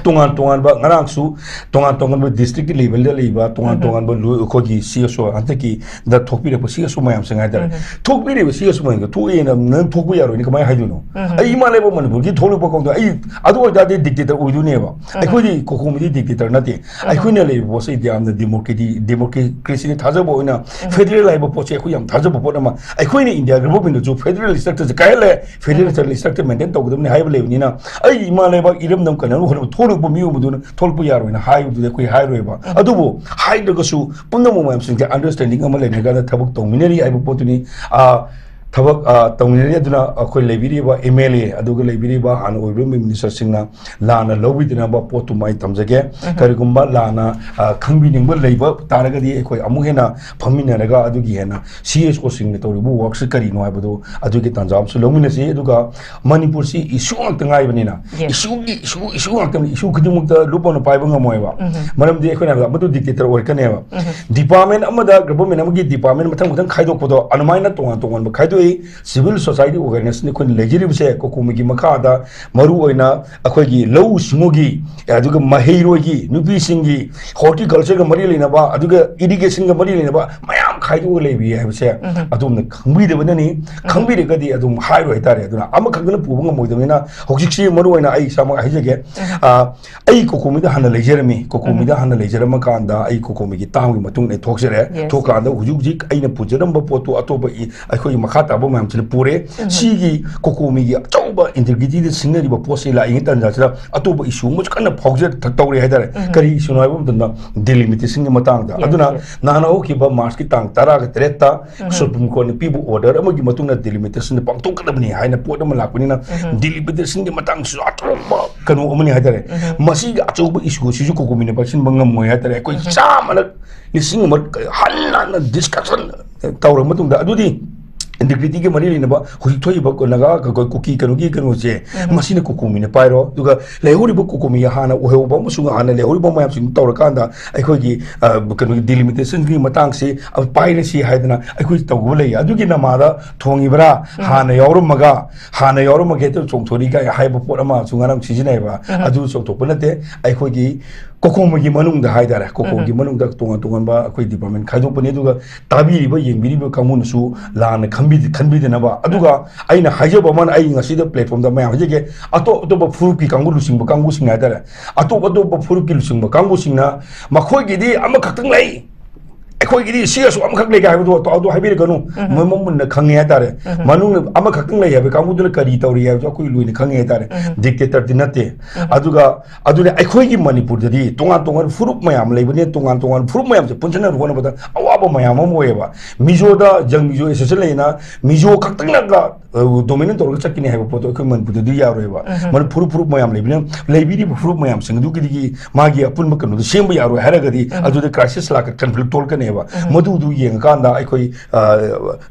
ꯇꯣꯉꯥꯟ ꯇꯣꯉꯥꯟꯕ, ꯉꯔꯥꯡꯁꯨ ꯇꯣꯉꯥꯟ ꯇꯣꯉꯥꯟꯕ district ꯀꯤ level ꯗ ꯂꯩꯕ ꯇꯣꯉꯥꯟ ꯇꯣꯉꯥꯟꯕ ꯂꯨ-, ꯑꯩꯈꯣꯏꯒꯤ ꯁꯤ ꯑꯦꯁ ꯑꯣ ꯍꯟꯗꯛꯀꯤ ꯗ ꯊꯣꯛꯄꯤꯔꯛꯄ ꯁꯤ ꯑꯦꯁ ꯑꯣ ꯃꯌꯥꯝꯁꯤꯡ ꯍꯥꯏꯇꯥꯔꯦ꯫ ꯊꯣꯛꯄꯤꯔꯤꯕ ꯁꯤ ꯑꯦꯁ ꯑꯣ ꯃꯌꯥꯝꯗꯣ ꯊꯣꯛꯑꯦꯅ ꯅꯪ ꯊꯣꯛꯄ ꯌꯥꯔꯣꯏꯅ ꯀꯃꯥꯏꯅ ꯍꯥꯏꯗꯣꯏꯅꯣ? ꯑꯩ ꯏꯃꯥ ꯂꯩꯕꯥꯛ ꯃꯅꯤꯄꯨꯔꯒꯤ ꯊꯣꯛꯂꯛꯄ ꯀꯧꯗ ꯑꯩ ꯑꯗꯨ ꯑꯣꯏꯇꯥꯔꯗꯤ dictator ꯑꯣꯏꯗꯣꯏꯅꯦꯕ꯫ ꯑꯩꯈꯣꯏꯗꯤ ꯀꯣꯀꯣꯃꯤꯗꯤ dictator ꯅꯠꯇꯦ꯫ ꯑꯩꯈꯣꯏꯅ ꯂꯩꯔꯤꯕ ꯄꯣꯠꯁꯦ ꯌꯥꯝꯅ democracy, democracy ꯅ ꯊꯥꯖꯕ ꯑꯣꯏꯅ federal ꯍꯥꯏꯕ ꯄꯣꯠꯁꯦ ꯑꯩꯈꯣꯏ ꯌꯥꯝ ꯊꯥꯖꯕ ꯄꯣꯠ ꯑꯃ꯫ ꯑꯩꯈꯣꯏꯅ India government ꯇꯁꯨ federal structure ꯁꯦ ꯀꯥꯏꯍꯜꯂꯦ, federal structure maintain ꯇꯧꯒꯗꯕꯅꯤ ꯍꯥꯏꯕ ꯂꯩꯕꯅꯤꯅ, ꯑꯩ ꯏꯃꯥ ꯂꯩꯕꯥꯛ ꯏꯔꯝꯗꯝ ꯀꯟꯅꯕ ꯍꯣꯠꯅꯕ ꯊꯣꯛꯂꯛꯄ ꯃꯤꯑꯣꯏ ꯑꯗꯨꯅ ꯊꯣꯛꯂꯛꯄ ꯌꯥꯔꯣꯏꯅ ꯍꯥꯏꯕꯗꯨꯗꯤ ꯑꯩꯈꯣꯏ ꯍꯥꯏꯔꯣꯏꯕ꯫ ꯑꯗꯨꯕꯨ ꯍꯥꯏꯗ꯭ꯔꯒꯁꯨ ꯄꯨꯝꯅꯃꯛ ꯃꯌꯥꯝꯁꯤꯡꯁꯦ understanding ꯑꯃ ꯂꯩꯅꯔꯀꯥꯟꯗ ꯊꯕꯛ ꯇꯧꯃꯤꯟꯅꯔꯤ ꯍꯥꯏꯕ ꯄꯣꯠꯇꯨꯅꯤ꯫ ꯑꯥ, ꯊꯕꯛ, ꯑꯥ, ꯇꯧꯃꯤꯟꯅꯔꯤ꯫ ꯑꯗꯨꯅ ꯑꯩꯈꯣꯏ ꯂꯩꯕꯤꯔꯤꯕ M L A ꯑꯗꯨꯒ ꯂꯩꯕꯤꯔꯤꯕ ꯍꯥꯟꯅ ꯑꯣꯏꯕ minister ꯁꯤꯡꯅ ꯂꯥꯟꯅ ꯂꯧꯕꯤꯗꯅꯕ ꯄꯣꯠꯇꯨꯃ ꯑꯩ ꯊꯝꯖꯒꯦ꯫ ꯀꯔꯤꯒꯨꯝꯕ ꯂꯥꯟꯅ, ꯑ, ꯈꯪꯕꯤꯅꯤꯡꯕ ꯂꯩꯕ ꯇꯥꯔꯒꯗꯤ ꯑꯩꯈꯣꯏ ꯑꯃꯨꯛ ꯍꯦꯟꯅ ꯐꯝꯃꯤꯟꯅꯔꯒ ꯑꯗꯨꯒꯤ ꯍꯦꯟꯅ C S O ꯁꯤꯡꯅ ꯇꯧꯔꯤꯕ work ꯁꯤ ꯀꯔꯤꯅꯣ ꯍꯥꯏꯕꯗꯨ ꯑꯗꯨꯒꯤ ꯇꯥꯟꯖꯥ ꯑꯃꯁꯨ ꯂꯧꯃꯤꯟꯅꯁꯤ꯫ ꯑꯗꯨꯒ ꯃꯅꯤꯄꯨꯔꯁꯤ issue ꯉꯥꯛꯇ ꯉꯥꯏꯕꯅꯤꯅ, Yes. issue ꯒꯤ issue, issue ꯉꯥꯛꯇꯅꯤ꯫ Issue ꯈꯨꯗꯤꯡꯃꯛꯇ ꯂꯨꯞ ꯑꯣꯏꯅ ꯄꯥꯏꯕ ꯉꯝꯃꯣꯏꯕ꯫ ꯃꯔꯝꯗꯤ ꯑꯩꯈꯣꯏꯅ ꯍꯥꯏꯕꯗ ꯃꯗꯨ dictator ꯑꯣꯏꯔꯛꯀꯅꯦꯕ꯫ Department ꯑꯃꯗ, government ꯑꯃꯒꯤ department ꯃꯊꯪ ꯃꯊꯪ ꯈꯥꯏꯗꯣꯛꯄꯗꯣ ꯑꯗꯨꯃꯥꯏꯅ ꯇꯣꯉꯥꯟ ꯇꯣꯉꯥꯟꯕ ꯈꯥꯏꯗꯣꯛꯏ꯫ Civil society organization ꯑꯩꯈꯣꯏꯅ ꯂꯩꯖꯔꯤꯕꯁꯦ ꯀꯣꯀꯣꯃꯤꯒꯤ ꯃꯈꯥꯗ ꯃꯔꯨ ꯑꯣꯏꯅ ꯑꯩꯈꯣꯏꯒꯤ ꯂꯧꯎ ꯁꯤꯡꯎꯒꯤ, ꯑꯗꯨꯒ ꯃꯍꯩꯔꯣꯏꯒꯤ, ꯅꯨꯄꯤꯁꯤꯡꯒꯤ, horticulture ꯒ ꯃꯔꯤ ꯂꯩꯅꯕ, ꯑꯗꯨꯒ irrigation ꯒ ꯃꯔꯤ ꯂꯩꯅꯕ ꯃꯌꯥꯝ ꯈꯥꯏꯗꯣꯛꯑꯒ ꯂꯩꯕꯤ ꯍꯥꯏꯕꯁꯦ ꯑꯗꯣꯝꯅ ꯈꯪꯕꯤꯗꯕꯅꯅꯤ꯫ ꯈꯪꯕꯤꯔꯒꯗꯤ ꯑꯗꯨꯝ ꯍꯥꯏꯔꯣꯏ ꯍꯥꯏꯇꯥꯔꯦ꯫ ꯑꯗꯨꯅ ꯑꯃꯈꯛꯇꯅ ꯄꯨꯕ ꯉꯝꯃꯣꯏꯗꯕꯅꯤꯅ ꯍꯧꯖꯤꯛꯁꯤ ꯃꯔꯨ ꯑꯣꯏꯅ ꯑꯩ ꯏꯁꯥꯃꯛ ꯍꯥꯏꯖꯒꯦ꯫ ꯑ, ꯑꯩ ꯀꯣꯀꯣꯃꯤꯗ ꯍꯥꯟꯅ ꯂꯩꯖꯔꯝꯃꯤ꯫ ꯀꯣꯀꯣꯃꯤꯗ ꯍꯥꯟꯅ ꯂꯩꯖꯔꯝꯃ ꯀꯥꯟꯗ ꯑꯩ ꯀꯣꯀꯣꯃꯤꯒꯤ ꯇꯥꯝꯒꯤ ꯃꯇꯨꯡ ꯏꯟꯅ ꯊꯣꯛꯆꯔꯦ꯫ Yes, ꯊꯣꯛꯀꯥꯟꯗ ꯍꯧꯖꯤꯛ ꯍꯧꯖꯤꯛ ꯑꯩꯅ ꯄꯨꯖꯔꯝꯕ ꯄꯣꯠꯇꯨ ꯑꯇꯣꯞꯄ ꯏ-, ꯑꯩꯈꯣꯏꯒꯤ ꯃꯈꯥ ꯇꯥꯕ ꯃꯌꯥꯝꯁꯤꯅ ꯄꯨꯔꯦ꯫ ꯁꯤꯒꯤ ꯀꯣꯀꯣꯃꯤꯒꯤ ꯑꯆꯧꯕ ꯏꯟꯇꯤꯒ꯭ꯔꯤꯇꯤꯗ ꯁꯤꯡꯅꯔꯤꯕ ꯄꯣꯠꯁꯤ ꯂꯥꯛꯏꯉꯩ ꯇꯥꯟꯖꯥꯁꯤꯗ ꯑꯇꯣꯞꯄ ꯏꯁꯨ ꯑꯃꯁꯨ ꯀꯟꯅ ꯐꯥꯎꯖ ꯇꯧꯔꯤ ꯍꯥꯏꯇꯥꯔꯦ꯫ ꯀꯔꯤ ꯏꯁꯨꯅꯣ ꯍꯥꯏꯕ ꯃꯇꯝꯗ ꯗꯤꯂꯤꯃꯤꯇꯦꯁꯟꯒꯤ ꯃꯇꯥꯡꯗ꯫ Yes, ꯑꯗꯨꯅ yes. ꯅꯍꯥꯟ ꯍꯧꯈꯤꯕ ꯃꯥꯔꯆꯀꯤ ꯇꯥꯡ ꯇꯔꯥꯒ ꯇꯔꯦꯠꯇ ꯁꯨꯄ꯭ꯔꯤꯝ ꯀꯣꯔꯠꯅ ꯄꯤꯕ ꯑꯣꯔꯗꯔ ꯑꯃꯒꯤ ꯃꯇꯨꯡꯗ ꯗꯤꯂꯤꯃꯤꯇꯦꯁꯟꯁꯦ ꯄꯥꯡꯊꯣꯛꯀꯗꯕꯅꯤ ꯍꯥꯏꯅ ꯄꯣꯠ ꯑꯃ ꯂꯥꯛꯄꯅꯤꯅ ꯗꯤꯂꯤꯃꯤꯇꯦꯁꯟꯒꯤ ꯃꯇꯥꯡꯁꯤꯁꯨ ꯑꯆꯧꯕ ꯀꯩꯅꯣ ꯑꯃꯅꯤ ꯍꯥꯏꯇꯥꯔꯦ꯫ ꯃꯁꯤꯒꯤ ꯑꯆꯧꯕ ꯏꯁꯨ ꯑꯁꯤꯁꯨ ꯀꯣꯀꯣꯃꯤꯅ ꯄꯥꯏꯁꯤꯟꯕ ꯉꯝꯃꯣꯏ ꯍꯥꯏꯇꯥꯔꯦ꯫ ꯑꯩꯈꯣꯏ ꯆꯥꯝꯃꯔꯛ, ꯂꯤꯁꯤꯡ ꯑꯃ ꯍꯟꯅ ꯍꯟꯅ ꯗꯤꯁꯀꯁꯟ ꯇꯧꯔꯕ ꯃꯇꯨꯡꯗ, ꯑꯗꯨꯗꯤ ꯏꯟꯇꯤꯒ꯭ꯔꯤꯇꯤꯒꯤ ꯃꯔꯤ ꯂꯩꯅꯕ ꯍꯧꯖꯤꯛ ꯊꯣꯛꯏꯕ ꯅꯥꯒꯥ, ꯀꯨꯀꯤ ꯀꯩꯅꯣꯒꯤ ꯀꯩꯅꯣꯁꯦ, ꯃꯁꯤꯅ ꯀꯣꯀꯣꯃꯤꯅ ꯄꯥꯏꯔꯣ, ꯑꯗꯨꯒ ꯂꯩꯍꯧꯔꯤꯕ ꯀꯣꯀꯣꯃꯤꯒꯤ ꯍꯥꯟꯅ ꯑꯣꯏꯍꯧꯕ ꯑꯃꯁꯨꯡ ꯍꯥꯟꯅ ꯂꯩꯍꯧꯔꯤꯕ ꯃꯌꯥꯝꯁꯤꯡ ꯇꯧꯔꯀꯥꯟꯗ ꯑꯩꯈꯣꯏꯒꯤ, ꯑ, ꯀꯩꯅꯣꯒꯤ ꯗꯤꯂꯤꯃꯤꯇꯦꯁꯟꯒꯤ ꯃꯇꯥꯡꯁꯤ, ꯑ, ꯄꯥꯏꯔꯁꯤ ꯍꯥꯏꯗꯅ ꯑꯩꯈꯣꯏ ꯇꯧꯕ ꯂꯩ꯫ ꯑꯗꯨꯒꯤ ꯅꯃꯥꯗ ꯊꯣꯡꯉꯤꯕ꯭ꯔꯥ? ꯍꯥꯟꯅ ꯌꯥꯎꯔꯝꯃꯒ, ꯍꯥꯟꯅ ꯌꯥꯎꯔꯝꯃꯒ ꯍꯦꯛꯇ ꯆꯣꯡꯊꯣꯔꯛꯏ ꯀꯥꯏ ꯍꯥꯏꯕ ꯄꯣꯠ ꯑꯃꯁꯨ ꯉꯔꯥꯡ ꯁꯤꯖꯤꯟꯅꯩꯕ꯫ ꯑꯗꯨ ꯆꯣꯡꯊꯣꯛꯄ ꯅꯠꯇꯦ꯫ ꯑꯩꯈꯣꯏꯒꯤ ꯀꯣꯀꯣꯃꯤꯒꯤ ꯃꯅꯨꯡꯗ ꯍꯥꯏꯇꯥꯔꯦ, ꯀꯣꯀꯣꯒꯤ ꯃꯅꯨꯡꯗ ꯇꯣꯉꯥꯟ ꯇꯣꯉꯥꯟꯕ ꯑꯩꯈꯣꯏ ꯗꯤꯄꯥꯔꯠꯃꯦꯟ ꯈꯥꯏꯗꯣꯛꯄꯅꯤ꯫ ꯑꯗꯨꯒ ꯇꯥꯕꯤꯔꯤꯕ, ꯌꯦꯡꯕꯤꯔꯤꯕ ꯀꯥꯡꯕꯨꯅꯁꯨ ꯂꯥꯟꯅ ꯈꯟꯕꯤ-, ꯈꯟꯕꯤꯗꯅꯕ꯫ ꯑꯗꯨꯒ ꯑꯩꯅ ꯍꯥꯏꯖꯕ ꯑꯃꯅ, ꯑꯩ ꯉꯁꯤꯗ ꯄ꯭ꯂꯦꯠꯐꯣꯝꯗ ꯃꯌꯥꯝ ꯍꯥꯏꯖꯒꯦ, ꯑꯇꯣꯞ ꯑꯇꯣꯞꯄ ꯐꯨꯔꯨꯞꯀꯤ ꯀꯥꯡꯕꯨ ꯂꯨꯆꯤꯡꯕ ꯀꯥꯡꯕꯨꯁꯤꯡ ꯍꯥꯏꯇꯥꯔꯦ, ꯑꯇꯣꯞ ꯑꯇꯣꯞꯄ ꯐꯨꯔꯨꯞꯀꯤ ꯂꯨꯆꯤꯡꯕ ꯀꯥꯡꯕꯨꯁꯤꯡꯅ ꯃꯈꯣꯏꯒꯤꯗꯤ ꯑꯃꯈꯛꯇꯪ ꯂꯩ, ꯑꯩꯈꯣꯏꯒꯤꯗꯤ ꯁꯤꯒꯁꯨ ꯑꯃꯈꯛ ꯂꯩꯒ ꯍꯥꯏꯕꯗꯣ ꯑꯗꯨ ꯍꯥꯏꯕꯤꯔꯒꯅꯨ꯫ ꯃꯣꯏ ꯃꯃꯨꯟꯅ ꯈꯪꯉꯦ ꯍꯥꯏꯇꯥꯔꯦ꯫ ꯃꯅꯨꯡꯗ ꯑꯃꯈꯛꯇꯪ ꯂꯩ ꯍꯥꯏꯕ ꯀꯥꯡꯕꯨꯗꯨꯅ ꯀꯔꯤ ꯇꯧꯔꯤ ꯍꯥꯏꯕꯁꯨ ꯑꯩꯈꯣꯏ ꯂꯣꯏꯅ ꯈꯪꯉꯦ ꯍꯥꯏꯇꯥꯔꯦ꯫ ꯗꯤꯛꯇꯦꯇꯔꯗꯤ ꯅꯠꯇꯦ꯫ ꯑꯗꯨꯒ ꯑꯗꯨꯅ ꯑꯩꯈꯣꯏꯒꯤ ꯃꯅꯤꯄꯨꯔꯗꯗꯤ ꯇꯣꯉꯥꯟ ꯇꯣꯉꯥꯟꯕ ꯐꯨꯔꯨꯞ ꯃꯌꯥꯝ ꯂꯩꯕꯅꯤꯅ ꯇꯣꯉꯥꯟ ꯇꯣꯉꯥꯟꯕ ꯐꯨꯔꯨꯞ ꯃꯌꯥꯝꯁꯦ ꯄꯨꯟꯁꯤꯟꯅꯕ ꯍꯣꯠꯅꯕꯗ ꯑꯋꯥꯕ ꯃꯌꯥꯝ ꯑꯃ ꯑꯣꯏꯌꯦꯕ꯫ ꯃꯤꯖꯣꯗ ꯖꯪ ꯃꯤꯖꯣ ꯑꯦꯁꯣꯁꯤꯌꯦꯁꯟ ꯂꯩꯅ ꯃꯤꯖꯣ ꯈꯛꯇꯪꯅꯒ, ꯑ, ꯗꯣꯃꯤꯅꯦꯠ ꯇꯧꯔꯒ ꯆꯠꯀꯅꯤ ꯍꯥꯏꯕ ꯄꯣꯠꯇꯣ ꯑꯩꯈꯣꯏ ꯃꯅꯤꯄꯨꯔꯗꯗꯤ ꯌꯥꯔꯣꯏꯕ꯫ ꯃꯅꯤꯄꯨꯔ ꯐꯨꯔꯨꯞ ꯃꯌꯥꯝ ꯂꯩꯕꯅꯤꯅ ꯂꯩꯕꯤꯔꯤꯕ ꯐꯨꯔꯨꯞ ꯃꯌꯥꯝꯁꯤꯡ ꯑꯗꯨꯒꯤꯗꯒꯤ ꯃꯥꯒꯤ ꯑꯄꯨꯟꯕ ꯀꯩꯅꯣꯗꯣ ꯁꯦꯝꯕ ꯌꯥꯔꯣꯏ ꯍꯥꯏꯔꯒꯗꯤ ꯑꯗꯨꯗ ꯀ꯭ꯔꯥꯏꯁꯤꯁ ꯂꯥꯛꯀ ꯀꯟꯐ꯭ꯂꯤꯛ ꯊꯣꯛꯂꯛꯀꯅꯦꯕ꯫ ꯃꯗꯨꯗꯨ ꯌꯦꯡꯉꯀꯥꯟꯗ ꯑꯩꯈꯣꯏ, ꯑ,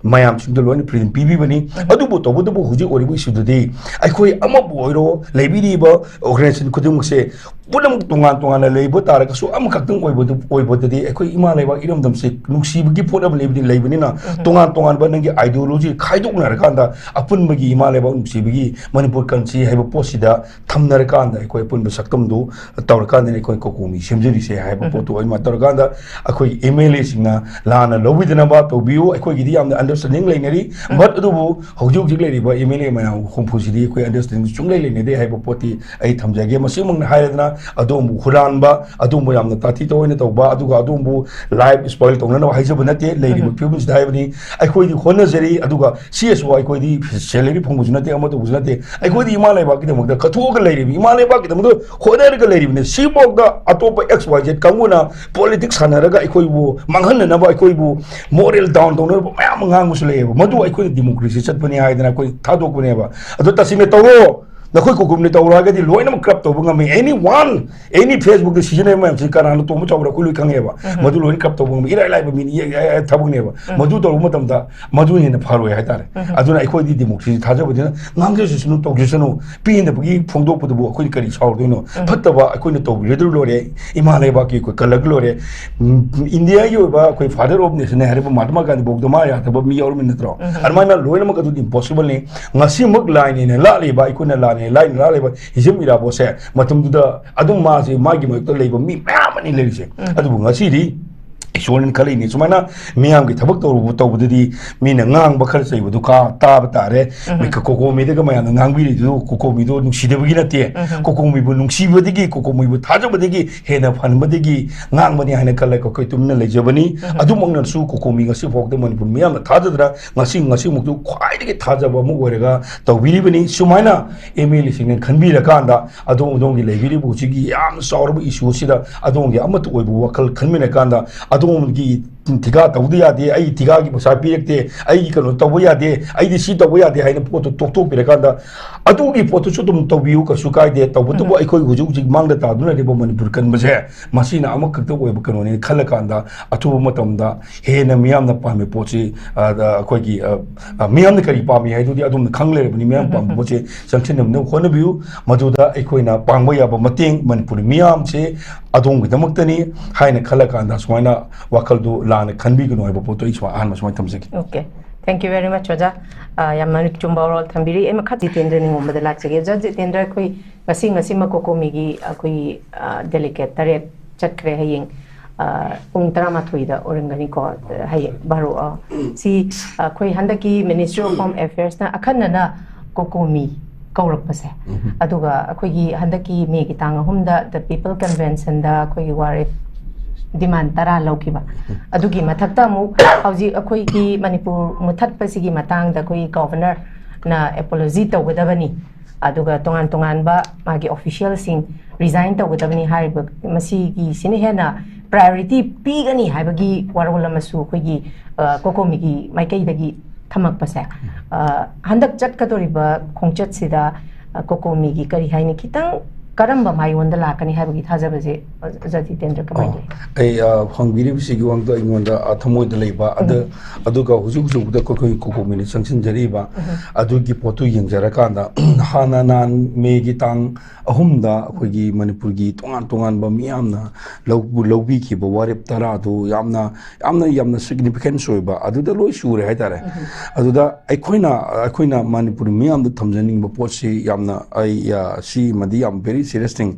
ꯃꯌꯥꯝꯁꯤꯡꯗꯣ ꯂꯣꯏꯅ ꯐ꯭ꯔꯤꯗꯝ ꯄꯤꯕꯤꯕꯅꯤ꯫ ꯑꯗꯨꯕꯨ ꯇꯧꯕꯇꯕꯨ ꯍꯧꯖꯤꯛ ꯑꯣꯏꯔꯤꯕ ꯏꯁꯨꯗꯨꯗꯤ ꯑꯩꯈꯣꯏ ꯑꯃꯕꯨ ꯑꯣꯏꯔꯣ, ꯂꯩꯕꯤꯔꯤꯕ ꯑꯣꯔꯒꯅꯥꯏꯖꯦꯁꯟ ꯈꯨꯗꯤꯡꯃꯛꯁꯦ ꯄꯨꯝꯅꯃꯛ ꯇꯣꯉꯥꯟ ꯇꯣꯉꯥꯟꯅ ꯂꯩꯕ ꯇꯥꯔꯒꯁꯨ ꯑꯃꯈꯛꯇꯪ ꯑꯣꯏꯕꯗꯨ ꯑꯣꯏꯕꯗꯗꯤ ꯑꯩꯈꯣꯏ ꯏꯃꯥ ꯂꯩꯕꯥꯛ ꯏꯔꯝꯗꯝꯁꯦ ꯅꯨꯡꯁꯤꯕꯒꯤ ꯄꯣꯠ ꯑꯃ ꯂꯩꯕꯗꯤ ꯂꯩꯕꯅꯤꯅ, ꯇꯣꯉꯥꯟ ꯇꯣꯉꯥꯟꯕ ꯅꯪꯒꯤ ideology ꯈꯥꯏꯗꯣꯛꯅꯔꯀꯥꯟꯗ ꯑꯄꯨꯟꯕꯒꯤ ꯏꯃꯥ ꯂꯩꯕꯥꯛ ꯅꯨꯡꯁꯤꯕꯒꯤ ꯃꯅꯤꯄꯨꯔ country ꯍꯥꯏꯕ ꯄꯣꯠꯁꯤꯗ ꯊꯝꯅꯔꯀꯥꯟꯗ ꯑꯩꯈꯣꯏ ꯑꯄꯨꯟꯕ ꯁꯛꯇꯝꯗꯨ ꯇꯧꯔꯀꯥꯟꯗꯅꯤ ꯑꯩꯈꯣꯏ ꯀꯣꯀꯣꯃꯤ ꯁꯦꯝꯖꯔꯤꯁꯦ ꯍꯥꯏꯕ ꯄꯣꯠꯇꯨ ꯑꯗꯨꯃꯥꯏꯅ ꯇꯧꯔꯀꯥꯟꯗ ꯑꯩꯈꯣꯏ MLAꯁꯤꯡꯅ ꯂꯥꯟꯅ ꯂꯧꯕꯤꯗꯅꯕ ꯇꯧꯕꯤꯌꯨ꯫ ꯑꯩꯈꯣꯏꯒꯤꯗꯤ ꯌꯥꯝꯅ understanding ꯂꯩꯅꯔꯤ꯫ But ꯑꯗꯨꯕꯨ ꯍꯧꯖꯤꯛ ꯍꯧꯖꯤꯛ ꯂꯩꯔꯤꯕ MLA ꯃꯌꯥꯝ ꯍꯨꯝꯐꯨꯁꯤꯗꯤ ꯑꯩꯈꯣꯏ understanding ꯁꯨꯡꯂꯩ ꯂꯩꯅꯗꯦ ꯍꯥꯏꯕ ꯄꯣꯠꯇꯤ ꯑꯩ ꯊꯝꯖꯒꯦ꯫ ꯃꯁꯤꯃꯛꯅ ꯍꯥꯏꯔꯗꯅ ꯑꯗꯣꯝꯕꯨ ꯍꯨꯔꯥꯟꯕ, ꯑꯗꯣꯝꯕꯨ ꯌꯥꯝꯅ ꯇꯥꯊꯤ ꯇꯧꯑꯣꯏꯅ ꯇꯧꯕ, ꯑꯗꯨꯒ ꯑꯗꯣꯝꯕꯨ life spoil ꯇꯧꯅꯅꯕ ꯍꯥꯏꯖꯕ ꯅꯠꯇꯦ꯫ ꯂꯩꯔꯤꯕ ꯐꯤꯕꯝꯁꯤꯗ ꯍꯥꯏꯕꯅꯤ꯫ ꯑꯩꯈꯣꯏꯗꯤ ꯍꯣꯠꯅꯖꯔꯤ, ꯑꯗꯨꯒ CSO ꯑꯩꯈꯣꯏꯗꯤ salary ꯐꯪꯕꯁꯨ ꯅꯠꯇꯦ, ꯑꯃ ꯇꯧꯕꯁꯨ ꯅꯠꯇꯦ꯫ ꯑꯩꯈꯣꯏꯗꯤ ꯏꯃꯥ ꯂꯩꯕꯥꯛꯀꯤꯗꯃꯛꯇ ꯀꯠꯊꯣꯛꯑꯒ ꯂꯩꯔꯤꯕ, ꯏꯃꯥ ꯂꯩꯕꯥꯛꯀꯤꯗꯃꯛꯇ ꯍꯣꯠꯅꯔꯒ ꯂꯩꯔꯤꯕꯅꯤ꯫ ꯁꯤꯐꯥꯎꯗ ꯑꯇꯣꯞꯄ XYZ ꯀꯥꯡꯕꯨꯅ politics ꯁꯥꯟꯅꯔꯒ ꯑꯩꯈꯣꯏꯕꯨ ꯃꯥꯡꯍꯟꯅꯅꯕ, ꯑꯩꯈꯣꯏꯕꯨ moral down ꯇꯧꯅꯅꯕ ꯃꯌꯥꯝ ꯑꯃ ꯉꯥꯡꯕꯁꯨ ꯂꯩꯌꯦꯕ꯫ ꯃꯗꯨ ꯑꯩꯈꯣꯏꯅ democracy ꯆꯠꯄꯅꯤ ꯍꯥꯏꯗꯅ ꯑꯩꯈꯣꯏ ꯊꯥꯗꯣꯛꯄꯅꯦꯕ꯫ ꯑꯗꯣ ꯇꯁꯦꯡꯅ ꯇꯧꯔꯣ, ꯅꯈꯣꯏ ꯀꯣꯀꯣꯃꯤꯅ ꯇꯧꯔꯣ ꯍꯥꯏꯔꯒꯗꯤ ꯂꯣꯏꯅꯃꯛ corrupt ꯇꯧꯕ ꯉꯝꯃꯤ꯫ Anyone, any Facebookꯇ ꯁꯤꯖꯤꯟꯅꯕ ꯃꯌꯥꯝꯁꯤ ꯀꯅꯥꯅ ꯇꯣꯡꯕ ꯆꯥꯎꯕ꯭ꯔꯥ ꯑꯩꯈꯣꯏ ꯂꯣꯏ ꯈꯪꯉꯦꯕ꯫ ꯃꯗꯨ ꯂꯣꯏꯅ corrupt ꯇꯧꯕ ꯉꯝꯃꯤ꯫ ꯏꯔꯥꯏ ꯂꯥꯏꯕ ꯃꯤꯅꯤ, ꯏꯌꯥ- ꯏꯌꯥ- ꯏꯌꯥ ꯊꯕꯛꯅꯦꯕ꯫ ꯃꯗꯨ ꯇꯧꯔꯨꯕ ꯃꯇꯝꯗ ꯃꯗꯨꯅ ꯍꯦꯟꯅ ꯐꯔꯣꯏ ꯍꯥꯏꯇꯥꯔꯦ꯫ ꯑꯗꯨꯅ ꯑꯩꯈꯣꯏꯗꯤ democracy ꯊꯥꯖꯕꯗꯨꯅ ꯉꯥꯡꯖꯁꯅꯨ, ꯇꯧꯖꯁꯅꯨ꯫ ꯄꯦꯟꯗꯕꯒꯤ ꯐꯣꯡꯗꯣꯛꯄꯗꯨꯕꯨ ꯑꯩꯈꯣꯏꯅ ꯀꯔꯤ ꯁꯥꯎꯔꯨꯗꯣꯏꯅꯣ? ꯐꯠꯇꯕ ꯑꯩꯈꯣꯏꯅ ꯇꯧꯕꯤꯔꯗ꯭ꯔ ꯂꯣꯏꯔꯦ, ꯏꯃꯥ ꯂꯩꯕꯥꯛꯀꯤ ꯑꯩꯈꯣꯏ ꯀꯜꯂꯒ ꯂꯣꯏꯔꯦ꯫ ꯎꯝ, ꯏꯟꯗꯤꯌꯥꯒꯤ ꯑꯣꯏꯕ ꯑꯩꯈꯣꯏ father of nation ꯍꯥꯏꯔꯤꯕ ꯃꯍꯥꯇꯃꯥ ꯒꯥꯟꯙꯤ ꯐꯥꯎꯗ ꯃꯥ ꯌꯥꯗꯕ ꯃꯤ ꯌꯥꯎꯔꯝꯃꯤ ꯅꯠꯇ꯭ꯔꯣ? ꯑꯗꯨꯃꯥꯏꯅ ꯂꯣꯏꯅꯃꯛ ꯑꯗꯨꯗꯤ impossible ꯅꯤ꯫ ꯉꯁꯤꯃꯛ ꯂꯥꯏꯅꯦꯅ ꯂꯥꯠꯂꯤꯕ, ꯑꯩꯈꯣꯏꯅ ꯂꯥꯟꯅꯦ ꯂꯥꯏꯅ ꯂꯥꯠꯂꯤꯕ ꯍꯤꯖꯝ ꯏꯔꯥꯕꯣꯠꯁꯦ ꯃꯇꯝꯗꯨꯗ ꯑꯗꯨꯝ ꯃꯥꯁꯦ ꯃꯥꯒꯤ ꯃꯥꯌꯣꯛꯇ ꯂꯩꯕ ꯃꯤ ꯃꯌꯥꯝ ꯑꯃꯅꯤ ꯂꯩꯔꯤꯁꯦ꯫ ꯑꯗꯨꯕꯨ ꯉꯁꯤꯗꯤ ꯏꯁꯣꯔꯅ ꯈꯜꯂꯤꯅꯤ꯫ ꯁꯨꯃꯥꯏꯅ ꯃꯤꯌꯥꯝꯒꯤ ꯊꯕꯛ ꯇꯧꯔꯨꯕ ꯇꯧꯕꯗꯗꯤ ꯃꯤꯅ ꯉꯥꯡꯕ ꯈꯔ ꯆꯩꯕꯗꯨ ꯀꯥ ꯇꯥꯕ ꯇꯥꯔꯦ꯫ ꯃꯤ ꯀ-, ꯀꯣꯀꯣꯃꯤꯗꯒ ꯃꯌꯥꯝꯅ ꯉꯥꯡꯕꯤꯔꯤꯗꯨ ꯀꯣꯀꯣꯃꯤꯗꯣ ꯅꯨꯡꯁꯤꯗꯕꯒꯤ ꯅꯠꯇꯦ꯫ ꯀꯣꯀꯣꯃꯤꯕꯨ ꯅꯨꯡꯁꯤꯕꯗꯒꯤ, ꯀꯣꯀꯣꯃꯤꯕꯨ ꯊꯥꯖꯕꯗꯒꯤ ꯍꯦꯟꯅ ꯐꯍꯟꯕꯗꯒꯤ ꯉꯥꯡꯕꯅꯤ ꯍꯥꯏꯅ ꯈꯜꯂꯒ ꯑꯩꯈꯣꯏ ꯇꯨꯃꯤꯟꯅ ꯂꯩꯖꯕꯅꯤ꯫ ꯑꯗꯨꯃꯛꯅꯁꯨ ꯀꯣꯀꯣꯃꯤ ꯉꯁꯤ ꯐꯥꯎꯗ ꯃꯅꯤꯄꯨꯔ ꯃꯤꯌꯥꯝꯅ ꯊꯥꯖꯗꯅ ꯉꯁꯤ, ꯉꯁꯤꯃꯛꯇꯨ ꯈ꯭ꯋꯥꯏꯗꯒꯤ ꯊꯥꯖꯕ ꯑꯃ ꯑꯣꯏꯔꯒ ꯇꯧꯕꯤꯔꯤꯕꯅꯤ꯫ ꯁꯨꯃꯥꯏꯅ MLAꯁꯤꯡꯅ ꯈꯟꯕꯤꯔꯀꯥꯟꯗ ꯑꯗꯣꯝ ꯑꯗꯣꯝꯒꯤ ꯂꯩꯕꯤꯔꯤꯕ ꯍꯧꯖꯤꯛꯀꯤ ꯌꯥꯝꯅ ꯆꯥꯎꯔꯕ issue ꯑꯁꯤꯗ ꯑꯗꯣꯝꯒꯤ ꯑꯃꯠꯇ ꯑꯣꯏꯕ ꯋꯥꯈꯜ ꯈꯟꯃꯤꯟꯅ ꯀꯥꯟꯗ ꯑꯗꯣꯝꯒꯤ ꯊꯤꯀꯥ ꯇꯧꯗ ꯌꯥꯗꯦ, ꯑꯩ ꯊꯤꯀꯥꯒꯤ ꯄꯩꯁꯥ ꯄꯤꯔꯛꯇꯦ, ꯑꯩꯒꯤ ꯀꯩꯅꯣ ꯇꯧꯕ ꯌꯥꯗꯦ, ꯑꯩꯗꯤ ꯁꯤ ꯇꯧꯕ ꯌꯥꯗꯦ ꯍꯥꯏꯅ ꯄꯣꯠꯇꯣ ꯇꯣꯛꯊꯣꯛꯄꯤꯔꯀꯥꯟꯗ, ꯑꯗꯨꯒꯤ ꯄꯣꯠꯇꯨꯁꯨ ꯑꯗꯨꯝ ꯇꯧꯕꯤꯌꯨ, ꯀꯩꯁꯨ ꯀꯥꯏꯗꯦ꯫ ꯇꯧꯕꯇꯕꯨ ꯑꯩꯈꯣꯏ ꯍꯧꯖꯤꯛ ꯍꯧꯖꯤꯛ ꯃꯥꯡꯗ ꯇꯥꯗꯨꯅ ꯂꯩꯔꯤꯕ ꯃꯅꯤꯄꯨꯔ ꯀꯟꯕꯁꯦ, ꯃꯁꯤꯅ ꯑꯃꯈꯛꯇ ꯑꯣꯏꯕ ꯀꯩꯅꯣꯅꯦꯅ ꯈꯜꯂꯀꯥꯟꯗ, ꯑꯊꯨꯕ ꯃꯇꯝꯗ ꯍꯦꯟꯅ ꯃꯤꯌꯥꯝꯅ ꯄꯥꯝꯃꯤ ꯄꯣꯠꯁꯤ, ꯑ, ꯑ, ꯑꯩꯈꯣꯏꯒꯤ, ꯑ, ꯑ, ꯃꯤꯌꯥꯝꯅ ꯀꯔꯤ ꯄꯥꯝꯃꯤ ꯍꯥꯏꯗꯨꯗꯤ ꯑꯗꯣꯝꯅ ꯈꯪ ꯂꯩꯔꯕꯅꯤ꯫ ꯃꯤꯌꯥꯝ ꯄꯥꯝꯕ ꯄꯣꯠꯁꯤ ꯆꯪꯁꯤꯟꯅꯕ ꯍꯣꯠꯅꯕꯤꯌꯨ꯫ ꯃꯗꯨꯗ ꯑꯩꯈꯣꯏꯅ ꯄꯥꯡꯕ ꯌꯥꯕ ꯃꯇꯦꯡ ꯃꯅꯤꯄꯨꯔꯤ ꯃꯤꯌꯥꯝꯁꯦ ꯑꯗꯣꯝꯒꯤꯗꯃꯛꯇꯅꯤ ꯍꯥꯏꯅ ꯈꯜꯂꯀꯥꯟꯗ, ꯁꯨꯃꯥꯏꯅ ꯋꯥꯈꯜꯗꯨ ꯂꯥꯟꯅ ꯈꯟꯕꯤꯒꯅꯨ ꯍꯥꯏꯕ ꯄꯣꯠꯇꯣ ꯑꯩ ꯁꯨꯃꯥꯏꯅ ꯑꯍꯥꯟꯕ ꯁꯨꯃꯥꯏꯅ ꯊꯝꯖꯒꯦ꯫ Okay, thank you very much ꯑꯣꯖꯥ꯫ ꯑ, ꯌꯥꯝꯅ ꯆꯨꯝꯕ ꯋꯥꯔꯣꯜ ꯊꯝꯕꯤꯔꯤ꯫ ꯑꯩ ꯃꯈꯥ ꯖꯤꯇꯦꯟꯗ꯭ꯔ ꯅꯤꯉꯣꯝꯕꯗ ꯂꯥꯛꯆꯒꯦ꯫ ꯑꯣꯖꯥ ꯖꯤꯇꯦꯟꯗ꯭ꯔ, ꯑꯩꯈꯣꯏ ꯉꯁꯤ, ꯉꯁꯤꯃꯛ ꯀꯣꯀꯣꯃꯤꯒꯤ ꯑꯩꯈꯣꯏ, ꯑ, delegate ꯇꯔꯦꯠ ꯆꯠꯈ꯭ꯔꯦ꯫ ꯍꯌꯦꯡ, ꯑ, ꯄꯨꯡ ꯇꯔꯥꯃꯥꯊꯣꯏꯗ ꯑꯣꯏꯔꯝꯒꯅꯤꯀꯣ, ꯍꯌꯦꯡ ꯕꯥꯔꯣ꯫ ꯑ, ꯁꯤ, ꯑ, ꯑꯩꯈꯣꯏ ꯍꯟꯗꯛꯀꯤ Ministry of Home Affairsꯅ ꯑꯈꯟꯅꯅ ꯀꯣꯀꯣꯃꯤ ꯀꯧꯔꯛꯄꯁꯦ, ꯑꯗꯨꯒ ꯑꯩꯈꯣꯏꯒꯤ ꯍꯟꯗꯛꯀꯤ ꯃꯦꯒꯤ ꯇꯥꯡ ꯑꯍꯨꯝꯗ The People Conventionꯗ ꯑꯩꯈꯣꯏꯒꯤ ꯋꯥꯔꯦꯞ demand ꯇꯔꯥ ꯂꯧꯈꯤꯕ, ꯑꯗꯨꯒꯤ ꯃꯊꯛꯇ ꯑꯃꯨꯛ ꯍꯧꯖꯤꯛ ꯑꯩꯈꯣꯏꯒꯤ ꯃꯅꯤꯄꯨꯔ ꯃꯨꯊꯠꯄꯁꯤꯒꯤ ꯃꯇꯥꯡꯗ ꯑꯩꯈꯣꯏꯒꯤ Governorꯅ apology ꯇꯧꯒꯗꯕꯅꯤ, ꯑꯗꯨꯒ ꯇꯣꯉꯥꯟ ꯇꯣꯉꯥꯟꯕ ꯃꯥꯒꯤ officialꯁꯤꯡ resign ꯇꯧꯒꯗꯕꯅꯤ ꯍꯥꯏꯔꯤꯕ, ꯃꯁꯤꯒꯤꯁꯤꯅ ꯍꯦꯟꯅ priority ꯄꯤꯒꯅꯤ ꯍꯥꯏꯕꯒꯤ ꯋꯥꯔꯣꯜ ꯑꯃꯁꯨ ꯑꯩꯈꯣꯏꯒꯤ, ꯑ, ꯀꯣꯀꯣꯃꯤꯒꯤ ꯃꯥꯏꯀꯩꯗꯒꯤ ꯊꯝꯃꯛꯄꯁꯦ, ꯑ, ꯍꯟꯗꯛ ꯆꯠꯀꯗꯧꯔꯤꯕ ꯈꯣꯡꯆꯠꯁꯤꯗ, ꯑ, ꯀꯣꯀꯣꯃꯤꯒꯤ ꯀꯔꯤ ꯍꯥꯏꯅꯤ, ꯈꯤꯇꯪ ꯀꯔꯝꯕ ꯃꯥꯏꯑꯣꯟꯗ ꯂꯥꯛꯀꯅꯤ ꯍꯥꯏꯕꯒꯤ ꯊꯥꯖꯕꯁꯦ, ꯑꯣꯖꯥ ꯖꯤꯇꯦꯟꯗ꯭ꯔ, ꯀꯃꯥꯏꯅ ꯑꯣ, ꯂꯩ? ꯑꯩ, ꯑ, ꯍꯪꯕꯤꯔꯤꯕꯁꯤꯒꯤ ꯋꯥꯍꯪꯗꯣ ꯑꯩꯉꯣꯟꯗ, ꯑ, ꯊꯃꯣꯏꯗ ꯂꯩꯕ꯫ ꯑꯗ, ꯑꯗꯨꯒ ꯍꯧꯖꯤꯛ ꯍꯧꯖꯤꯛ ꯍꯧꯖꯤꯛ ꯑꯩꯈꯣꯏ ꯀꯣꯀꯣꯃꯤꯅ ꯆꯪꯁꯤꯟꯖꯔꯤꯕ ꯑꯗꯨꯒꯤ ꯄꯣꯠꯇꯨ ꯌꯦꯡꯖꯔꯀꯥꯟꯗ, ꯍꯥꯟꯅ ꯅꯍꯥꯟ ꯃꯦꯒꯤ ꯇꯥꯡ ꯑꯍꯨꯝꯗ ꯑꯩꯈꯣꯏꯒꯤ ꯃꯅꯤꯄꯨꯔꯒꯤ ꯇꯣꯉꯥꯟ ꯇꯣꯉꯥꯟꯕ ꯃꯤꯌꯥꯝꯅ ꯂꯧ-, ꯂꯧꯕꯤꯈꯤꯕ ꯋꯥꯔꯦꯞ ꯇꯔꯥꯗꯨ ꯌꯥꯝꯅ, ꯌꯥꯝꯅ, ꯌꯥꯝꯅ significance ꯑꯣꯏꯕ, ꯑꯗꯨꯗ ꯂꯣꯏ ꯁꯨꯔꯦ ꯍꯥꯏꯇꯥꯔꯦ꯫ ꯑꯗꯨꯗ ꯑꯩꯈꯣꯏꯅ, ꯑꯩꯈꯣꯏꯅ ꯃꯅꯤꯄꯨꯔ ꯃꯤꯌꯥꯝꯗ ꯊꯝꯖꯅꯤꯡꯕ ꯄꯣꯠꯁꯤ ꯌꯥꯝꯅ, ꯑꯩ, ꯑ, ꯁꯤꯃꯗꯤ ꯌꯥꯝ very serious thing꯫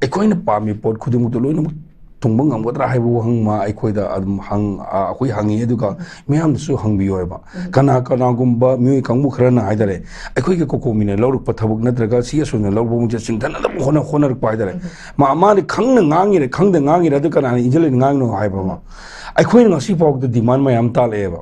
ꯑꯩꯈꯣꯏꯅ ꯄꯥꯝꯃꯤ ꯄꯣꯠ ꯈꯨꯗꯤꯡꯃꯛꯇꯨ ꯂꯣꯏꯅꯃꯛ ꯊꯨꯡꯕ ꯉꯝꯒꯗ꯭ꯔꯥ ꯍꯥꯏꯕ ꯋꯥꯍꯪ ꯑꯃ ꯑꯩꯈꯣꯏꯗ ꯑꯗꯨꯝ ꯍꯪ-, ꯑ, ꯑꯩꯈꯣꯏ ꯍꯪꯉꯤ, ꯑꯗꯨꯒ ꯃꯤꯌꯥꯝꯗꯁꯨ ꯍꯪꯕꯤꯌꯣ ꯍꯥꯏꯕ꯫ ꯀꯅꯥ, ꯀꯅꯥꯒꯨꯝꯕ ꯃꯤꯑꯣꯏ ꯀꯥꯡꯕꯨ ꯈꯔꯅ ꯍꯥꯏꯇꯥꯔꯦ, ꯑꯩꯈꯣꯏꯒꯤ ꯀꯣꯀꯣꯃꯤꯅ ꯂꯧꯔꯛꯄ ꯊꯕꯛ ꯅꯠꯇ꯭ꯔꯒ ꯁꯤ ꯑꯁꯣꯏꯅ ꯂꯧꯔꯛꯄ ꯃꯑꯣꯡꯁꯦ ꯆꯤꯡꯊꯅꯅꯕ ꯍꯣꯠꯅ-, ꯍꯣꯠꯅꯔꯛꯄ ꯍꯥꯏꯇꯥꯔꯦ꯫ ꯃꯥ, ꯃꯥꯅ ꯈꯪꯅ ꯉꯥꯡꯉꯤꯔꯦ, ꯈꯪꯗ ꯉꯥꯡꯉꯤꯔꯦ, ꯑꯗꯨ ꯀꯅꯥꯅ ꯏꯟꯖꯜꯂꯤꯅ ꯉꯥꯡꯉꯤꯅꯣ ꯍꯥꯏꯕ ꯑꯃ꯫ ꯑꯩꯈꯣꯏꯅ ꯉꯁꯤ ꯐꯥꯎꯗ ꯗꯤꯃꯥꯟ ꯃꯌꯥꯝ ꯇꯥꯜꯂꯛꯑꯦꯕ꯫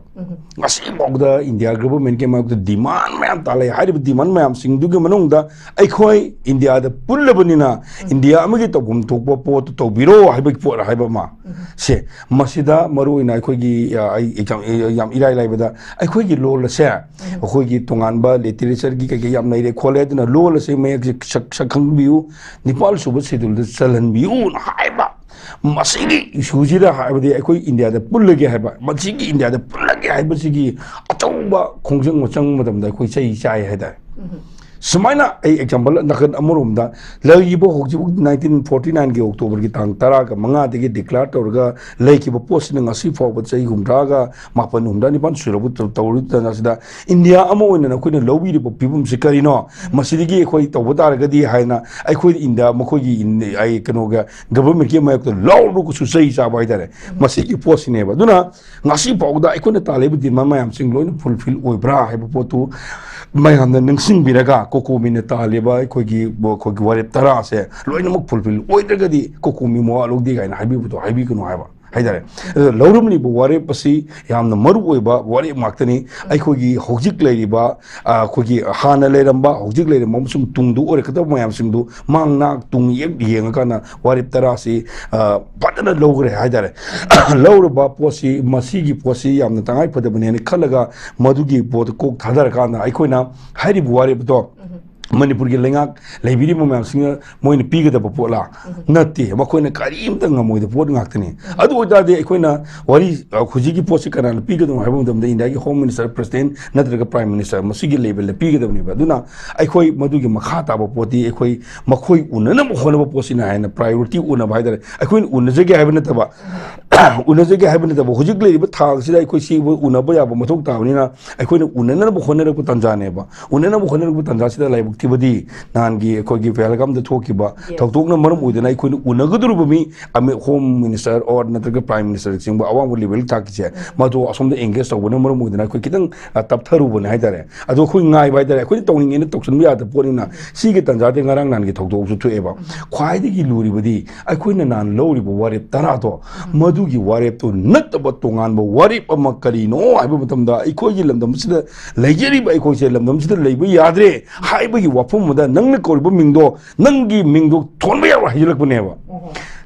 ꯉꯁꯤ ꯐꯥꯎꯗ ꯏꯟꯗꯤꯌꯥ ꯒꯚꯔꯟꯃꯦꯟꯠꯀꯤ ꯃꯥꯌꯣꯛꯇ ꯗꯤꯃꯥꯟ ꯃꯌꯥꯝ ꯇꯥꯜꯂꯛꯑꯦ꯫ ꯍꯥꯏꯔꯤꯕ ꯗꯤꯃꯥꯟ ꯃꯌꯥꯝꯁꯤꯡꯗꯨꯒꯤ ꯃꯅꯨꯡꯗ ꯑꯩꯈꯣꯏ ꯏꯟꯗꯤꯌꯥꯗ ꯄꯨꯜꯂꯕꯅꯤꯅ ꯏꯟꯗꯤꯌꯥ ꯑꯃꯒꯤ ꯇꯧꯐꯝ ꯊꯣꯛꯄ ꯄꯣꯠꯇꯨ ꯇꯧꯕꯤꯔꯣ ꯍꯥꯏꯕꯒꯤ ꯄꯣꯠ ꯍꯥꯏꯕ ꯑꯃ꯫ ꯁꯦ, ꯃꯁꯤꯗ ꯃꯔꯨꯑꯣꯏꯅ ꯑꯩꯈꯣꯏꯒꯤ, ꯑ, ꯑꯩ exam-, ꯑ, ꯌꯥꯝ ꯏꯔꯥꯏ ꯂꯥꯏꯕꯗ ꯑꯩꯈꯣꯏꯒꯤ ꯂꯣꯜ ꯑꯁꯦ ꯑꯩꯈꯣꯏꯒꯤ ꯇꯣꯉꯥꯟꯕ ꯂꯤꯇꯔꯦꯆꯔꯒꯤ ꯀꯩꯀꯩ ꯌꯥꯝ ꯂꯩꯔꯦ ꯈꯣꯠꯂꯦ, ꯑꯗꯨꯅ ꯂꯣꯜ ꯑꯁꯦ ꯃꯌꯦꯛꯁꯦ ꯁꯛ-, ꯁꯛꯈꯪꯕꯤꯌꯨ, ꯅꯤꯄꯥꯜ ꯁꯨꯕ ꯁꯦꯗꯨꯜꯗ ꯆꯜꯍꯟꯕꯤꯌꯨꯅ ꯍꯥꯏꯕ꯫ ꯃꯁꯤꯒꯤ ꯏꯁꯨꯁꯤꯗ ꯍꯥꯏꯕꯗꯤ ꯑꯩꯈꯣꯏ ꯏꯟꯗꯤꯌꯥꯗ ꯄꯨꯜꯂꯒꯦ ꯍꯥꯏꯕ, ꯃꯁꯤꯒꯤ ꯏꯟꯗꯤꯌꯥꯗ ꯄꯨꯜꯂꯒꯦ ꯍꯥꯏꯕꯁꯤꯒꯤ ꯑꯆꯧꯕ ꯈꯣꯡꯖꯪ ꯑꯃ ꯆꯪꯕ ꯃꯇꯝꯗ ꯑꯩꯈꯣꯏ ꯆꯩ ꯆꯥꯏ ꯍꯥꯏꯇꯥꯔꯦ꯫ ꯁꯨꯃꯥꯏꯅ ꯑꯩ ꯑꯦꯛꯖꯥꯝꯄꯜ ꯅꯥꯀꯟ ꯑꯃꯔꯣꯝꯗ ꯂꯩꯔꯤꯕ ꯍꯧꯖꯤꯛ nineteen forty nine-ꯒꯤ October-ꯒꯤ ꯇꯥꯡ ꯇꯔꯥꯒ ꯃꯉꯥꯗꯒꯤ declare ꯇꯧꯔꯒ ꯂꯩꯈꯤꯕ ꯄꯣꯠꯁꯤꯅ ꯉꯁꯤ ꯐꯥꯎꯕ ꯆꯍꯤ ꯍꯨꯝꯗ꯭ꯔꯥꯒ ꯃꯥꯄꯟ, ꯍꯨꯝꯗ꯭ꯔꯥ ꯅꯤꯄꯥꯟ ꯁꯨꯔꯕ ꯇꯧꯔꯤꯕ ꯇꯥꯟꯖꯥꯁꯤꯗ ꯏꯟꯗꯤꯌꯥ ꯑꯃ ꯑꯣꯏꯅ ꯅꯈꯣꯏꯅ ꯂꯧꯕꯤꯔꯤꯕ ꯐꯤꯕꯝꯁꯤ ꯀꯔꯤꯅꯣ? ꯃꯁꯤꯗꯒꯤ ꯑꯩꯈꯣꯏ ꯇꯧꯕ ꯇꯥꯔꯒꯗꯤ ꯍꯥꯏꯅ ꯑꯩꯈꯣꯏ ꯏꯟꯗꯤꯌꯥ ꯃꯈꯣꯏꯒꯤ ꯏꯟ-, ꯑꯩ ꯀꯩꯅꯣꯒ ꯒꯚꯔꯟꯃꯦꯟꯠꯀꯤ ꯃꯥꯌꯣꯛꯇ ꯂꯥꯎꯔꯒꯁꯨ ꯆꯩ ꯆꯥꯕ ꯍꯥꯏꯇꯥꯔꯦ꯫ ꯃꯁꯤꯒꯤ ꯄꯣꯠꯁꯤꯅꯦꯕ꯫ ꯑꯗꯨꯅ ꯉꯁꯤ ꯐꯥꯎꯕꯗ ꯑꯩꯈꯣꯏꯅ ꯇꯥꯜꯂꯤꯕ ꯗꯤꯃꯥꯟ ꯃꯌꯥꯝꯁꯤꯡ ꯂꯣꯏꯅ ꯐꯨꯜꯐꯤꯜ ꯑꯣꯏꯕ꯭ꯔꯥ ꯍꯥꯏꯕ ꯄꯣꯠꯇꯨ ꯃꯌꯥꯝꯅ ꯅꯤꯡꯁꯤꯡꯕꯤꯔꯒ ꯀꯣꯀꯣꯃꯤꯅ ꯇꯥꯜꯂꯤꯕ ꯑꯩꯈꯣꯏꯒꯤ, ꯑꯩꯈꯣꯏꯒꯤ ꯋꯥꯔꯦꯞ ꯇꯔꯥꯁꯦ ꯂꯣꯏꯅꯃꯛ ꯐꯨꯜꯐꯤꯜ ꯑꯣꯏꯗ꯭ꯔꯒꯗꯤ ꯀꯣꯀꯣꯃꯤ ꯃꯋꯥ ꯂꯧꯗꯦ ꯀꯥꯏꯅ ꯍꯥꯏꯕꯤꯕꯗꯣ ꯍꯥꯏꯕꯤꯒꯅꯨ ꯍꯥꯏꯕ ꯍꯥꯏꯇꯥꯔꯦ꯫ ꯑꯗꯨꯅ ꯂꯧꯔꯝꯂꯤꯕ ꯋꯥꯔꯦꯞ ꯑꯁꯤ ꯌꯥꯝꯅ ꯃꯔꯨ ꯑꯣꯏꯕ ꯋꯥꯔꯦꯞ ꯉꯥꯛꯇꯅꯤ꯫ ꯑꯩꯈꯣꯏꯒꯤ ꯍꯧꯖꯤꯛ ꯂꯩꯔꯤꯕ, ꯑ, ꯑꯩꯈꯣꯏꯒꯤ ꯍꯥꯟꯅ ꯂꯩꯔꯝꯕ, ꯍꯧꯖꯤꯛ ꯂꯩꯔꯝꯕ ꯑꯃꯁꯨꯡ ꯇꯨꯡꯗ ꯑꯣꯏꯔꯛꯀꯗꯕ ꯃꯌꯥꯝꯁꯤꯡꯗꯨ ꯃꯥꯡ ꯅꯥꯛ ꯇꯨꯡ ꯌꯦꯛ ꯌꯦꯡꯉꯀꯥꯟꯗ ꯋꯥꯔꯦꯞ ꯇꯔꯥꯁꯤ, ꯑ, ꯐꯖꯅ ꯂꯧꯈ꯭ꯔꯦ ꯍꯥꯏꯇꯥꯔꯦ꯫ ꯂꯧꯔꯕ ꯄꯣꯠꯁꯤ, ꯃꯁꯤꯒꯤ ꯄꯣꯠꯁꯤ ꯌꯥꯝꯅ ꯇꯉꯥꯏ ꯐꯗꯕꯅꯦꯅ ꯈꯜꯂꯒ ꯃꯗꯨꯒꯤ ꯄꯣꯠꯇꯨ ꯀꯣꯛ ꯊꯥꯗꯔꯀꯥꯟꯗ ꯑꯩꯈꯣꯏꯅ ꯍꯥꯏꯔꯤꯕ ꯋꯥꯔꯦꯞꯇꯣ ꯃꯅꯤꯄꯨꯔꯒꯤ ꯂꯩꯉꯥꯛ ꯂꯩꯕꯤꯔꯤꯕ ꯃꯌꯥꯝꯁꯤꯡꯅ ꯃꯣꯏꯅ ꯄꯤꯒꯗꯕ ꯄꯣꯠꯂꯥ? ꯅꯠꯇꯦ, ꯃꯈꯣꯏꯅ ꯀꯔꯤꯝꯇ ꯉꯝꯃꯣꯏꯗꯕ ꯄꯣꯠ ꯉꯥꯛꯇꯅꯤ꯫ ꯑꯗꯨ ꯑꯣꯏꯇꯥꯔꯗꯤ ꯑꯩꯈꯣꯏꯅ ꯋꯥꯔꯤ, ꯑ, ꯍꯧꯖꯤꯛꯀꯤ ꯄꯣꯠꯁꯤ ꯀꯅꯥꯅ ꯄꯤꯒꯗꯕꯅꯣ ꯍꯥꯏꯕ ꯃꯇꯝꯗ ꯏꯟꯗꯤꯌꯥꯒꯤ Home Minister, President ꯅꯠꯇ꯭ꯔꯒ Prime Minister ꯃꯁꯤꯒꯤ ꯂꯦꯚꯦꯜꯗ ꯄꯤꯒꯗꯕꯅꯦꯕ꯫ ꯑꯗꯨꯅ ꯑꯩꯈꯣꯏ ꯃꯗꯨꯒꯤ ꯃꯈꯥ ꯇꯥꯕ ꯄꯣꯠꯇꯤ ꯑꯩꯈꯣꯏ ꯃꯈꯣꯏ ꯎꯅꯅꯕ ꯍꯣꯠꯅꯕ ꯄꯣꯠꯁꯤꯅ ꯍꯦꯟꯅ priority ꯎꯅꯕ ꯍꯥꯏꯇꯥꯔꯦ꯫ ꯑꯩꯈꯣꯏꯅ ꯎꯅꯖꯒꯦ ꯍꯥꯏꯕ ꯅꯠꯇꯕ, ꯎꯅꯖꯒꯦ ꯍꯥꯏꯕ ꯅꯠꯇꯕ, ꯍꯧꯖꯤꯛ ꯂꯩꯔꯤꯕ ꯊꯥꯛꯁꯤꯗ ꯑꯩꯈꯣꯏ ꯁꯤ ꯎꯅꯕ ꯌꯥꯕ ꯃꯊꯧ ꯇꯥꯕꯅꯤꯅ ꯑꯩꯈꯣꯏꯅ ꯎꯅꯅꯕ ꯍꯣꯠꯅꯔꯛꯄ ꯇꯥꯟꯖꯥꯅꯦꯕ꯫ ꯎꯅꯅꯕ ꯍꯣꯠꯅꯔꯛꯄ ꯇꯥꯟꯖꯥꯁꯤꯗ ꯂꯥꯏꯕꯛ ꯊꯤꯕꯗꯤ ꯅꯍꯥꯟꯒꯤ ꯑꯩꯈꯣꯏꯒꯤ ꯄꯍꯜꯒꯥꯝꯗ ꯊꯣꯛꯈꯤꯕ ꯊꯧꯗꯣꯛꯅ ꯃꯔꯝ ꯑꯣꯏꯗꯅ ꯑꯩꯈꯣꯏꯅ ꯎꯅꯒꯗꯧꯔꯤꯕ ꯃꯤ ꯑꯃ, ꯍꯣꯝ ꯃꯤꯅꯤꯁꯇꯔ ꯑꯣꯔ ꯅꯠꯇ꯭ꯔꯒ ꯄ꯭ꯔꯥꯏꯝ ꯃꯤꯅꯤꯁꯇꯔꯅꯆꯤꯡꯕ ꯑꯋꯥꯡꯕ ꯂꯦꯚꯦꯜ ꯊꯥꯛꯀꯤꯁꯦ, ꯃꯗꯨ ꯑꯁꯣꯝꯗ ꯑꯦꯡꯒꯦꯖ ꯇꯧꯕꯅ ꯃꯔꯝ ꯑꯣꯏꯗꯅ ꯑꯩꯈꯣꯏ ꯈꯤꯇꯪ, ꯑ, ꯇꯞꯊꯔꯨꯕꯅꯦ ꯍꯥꯏꯇꯥꯔꯦ꯫ ꯑꯗꯣ ꯑꯩꯈꯣꯏ ꯉꯥꯏꯕ ꯍꯥꯏꯇꯥꯔꯦ, ꯑꯩꯈꯣꯏꯅ ꯇꯧꯅꯤꯡꯉꯦꯅ ꯇꯧꯁꯤꯟꯕ ꯌꯥꯗꯕ ꯄꯣꯠꯅꯤꯅ꯫ ꯁꯤꯒꯤ ꯇꯥꯟꯖꯥꯗꯤ ꯉꯔꯥꯡ ꯅꯍꯥꯟꯒꯤ ꯊꯧꯗꯣꯛꯁꯨ ꯊꯣꯛꯑꯦꯕ꯫ ꯈ꯭ꯋꯥꯏꯗꯒꯤ ꯂꯨꯔꯤꯕꯗꯤ ꯑꯩꯈꯣꯏꯅ ꯅꯍꯥꯟ ꯂꯧꯔꯤꯕ ꯋꯥꯔꯦꯞ ꯇꯔꯥꯗꯣ, ꯃꯗꯨꯒꯤ ꯋꯥꯔꯦꯞꯇꯨ ꯅꯠꯇꯕ ꯇꯣꯉꯥꯟꯕ ꯋꯥꯔꯦꯞ ꯑꯃ ꯀꯔꯤꯅꯣ ꯍꯥꯏꯕ ꯃꯇꯝꯗ, ꯑꯩꯈꯣꯏꯒꯤ ꯂꯝꯗꯝꯁꯤꯗ ꯂꯩꯖꯔꯤꯕ ꯑꯩꯈꯣꯏꯁꯦ ꯂꯝꯗꯝꯁꯤꯗ ꯂꯩꯕ ꯌꯥꯗ꯭ꯔꯦ ꯍꯥꯏꯕꯒꯤ ꯋꯥꯐꯝ ꯑꯃꯗ ꯅꯪꯅ ꯀꯧꯔꯤꯕ ꯃꯤꯡꯗꯣ, ꯅꯪꯒꯤ ꯃꯤꯡꯗꯣ ꯊꯣꯟꯕ ꯌꯥꯔꯣꯏ ꯍꯥꯏꯖꯤꯜꯂꯛꯄꯅꯦꯕ꯫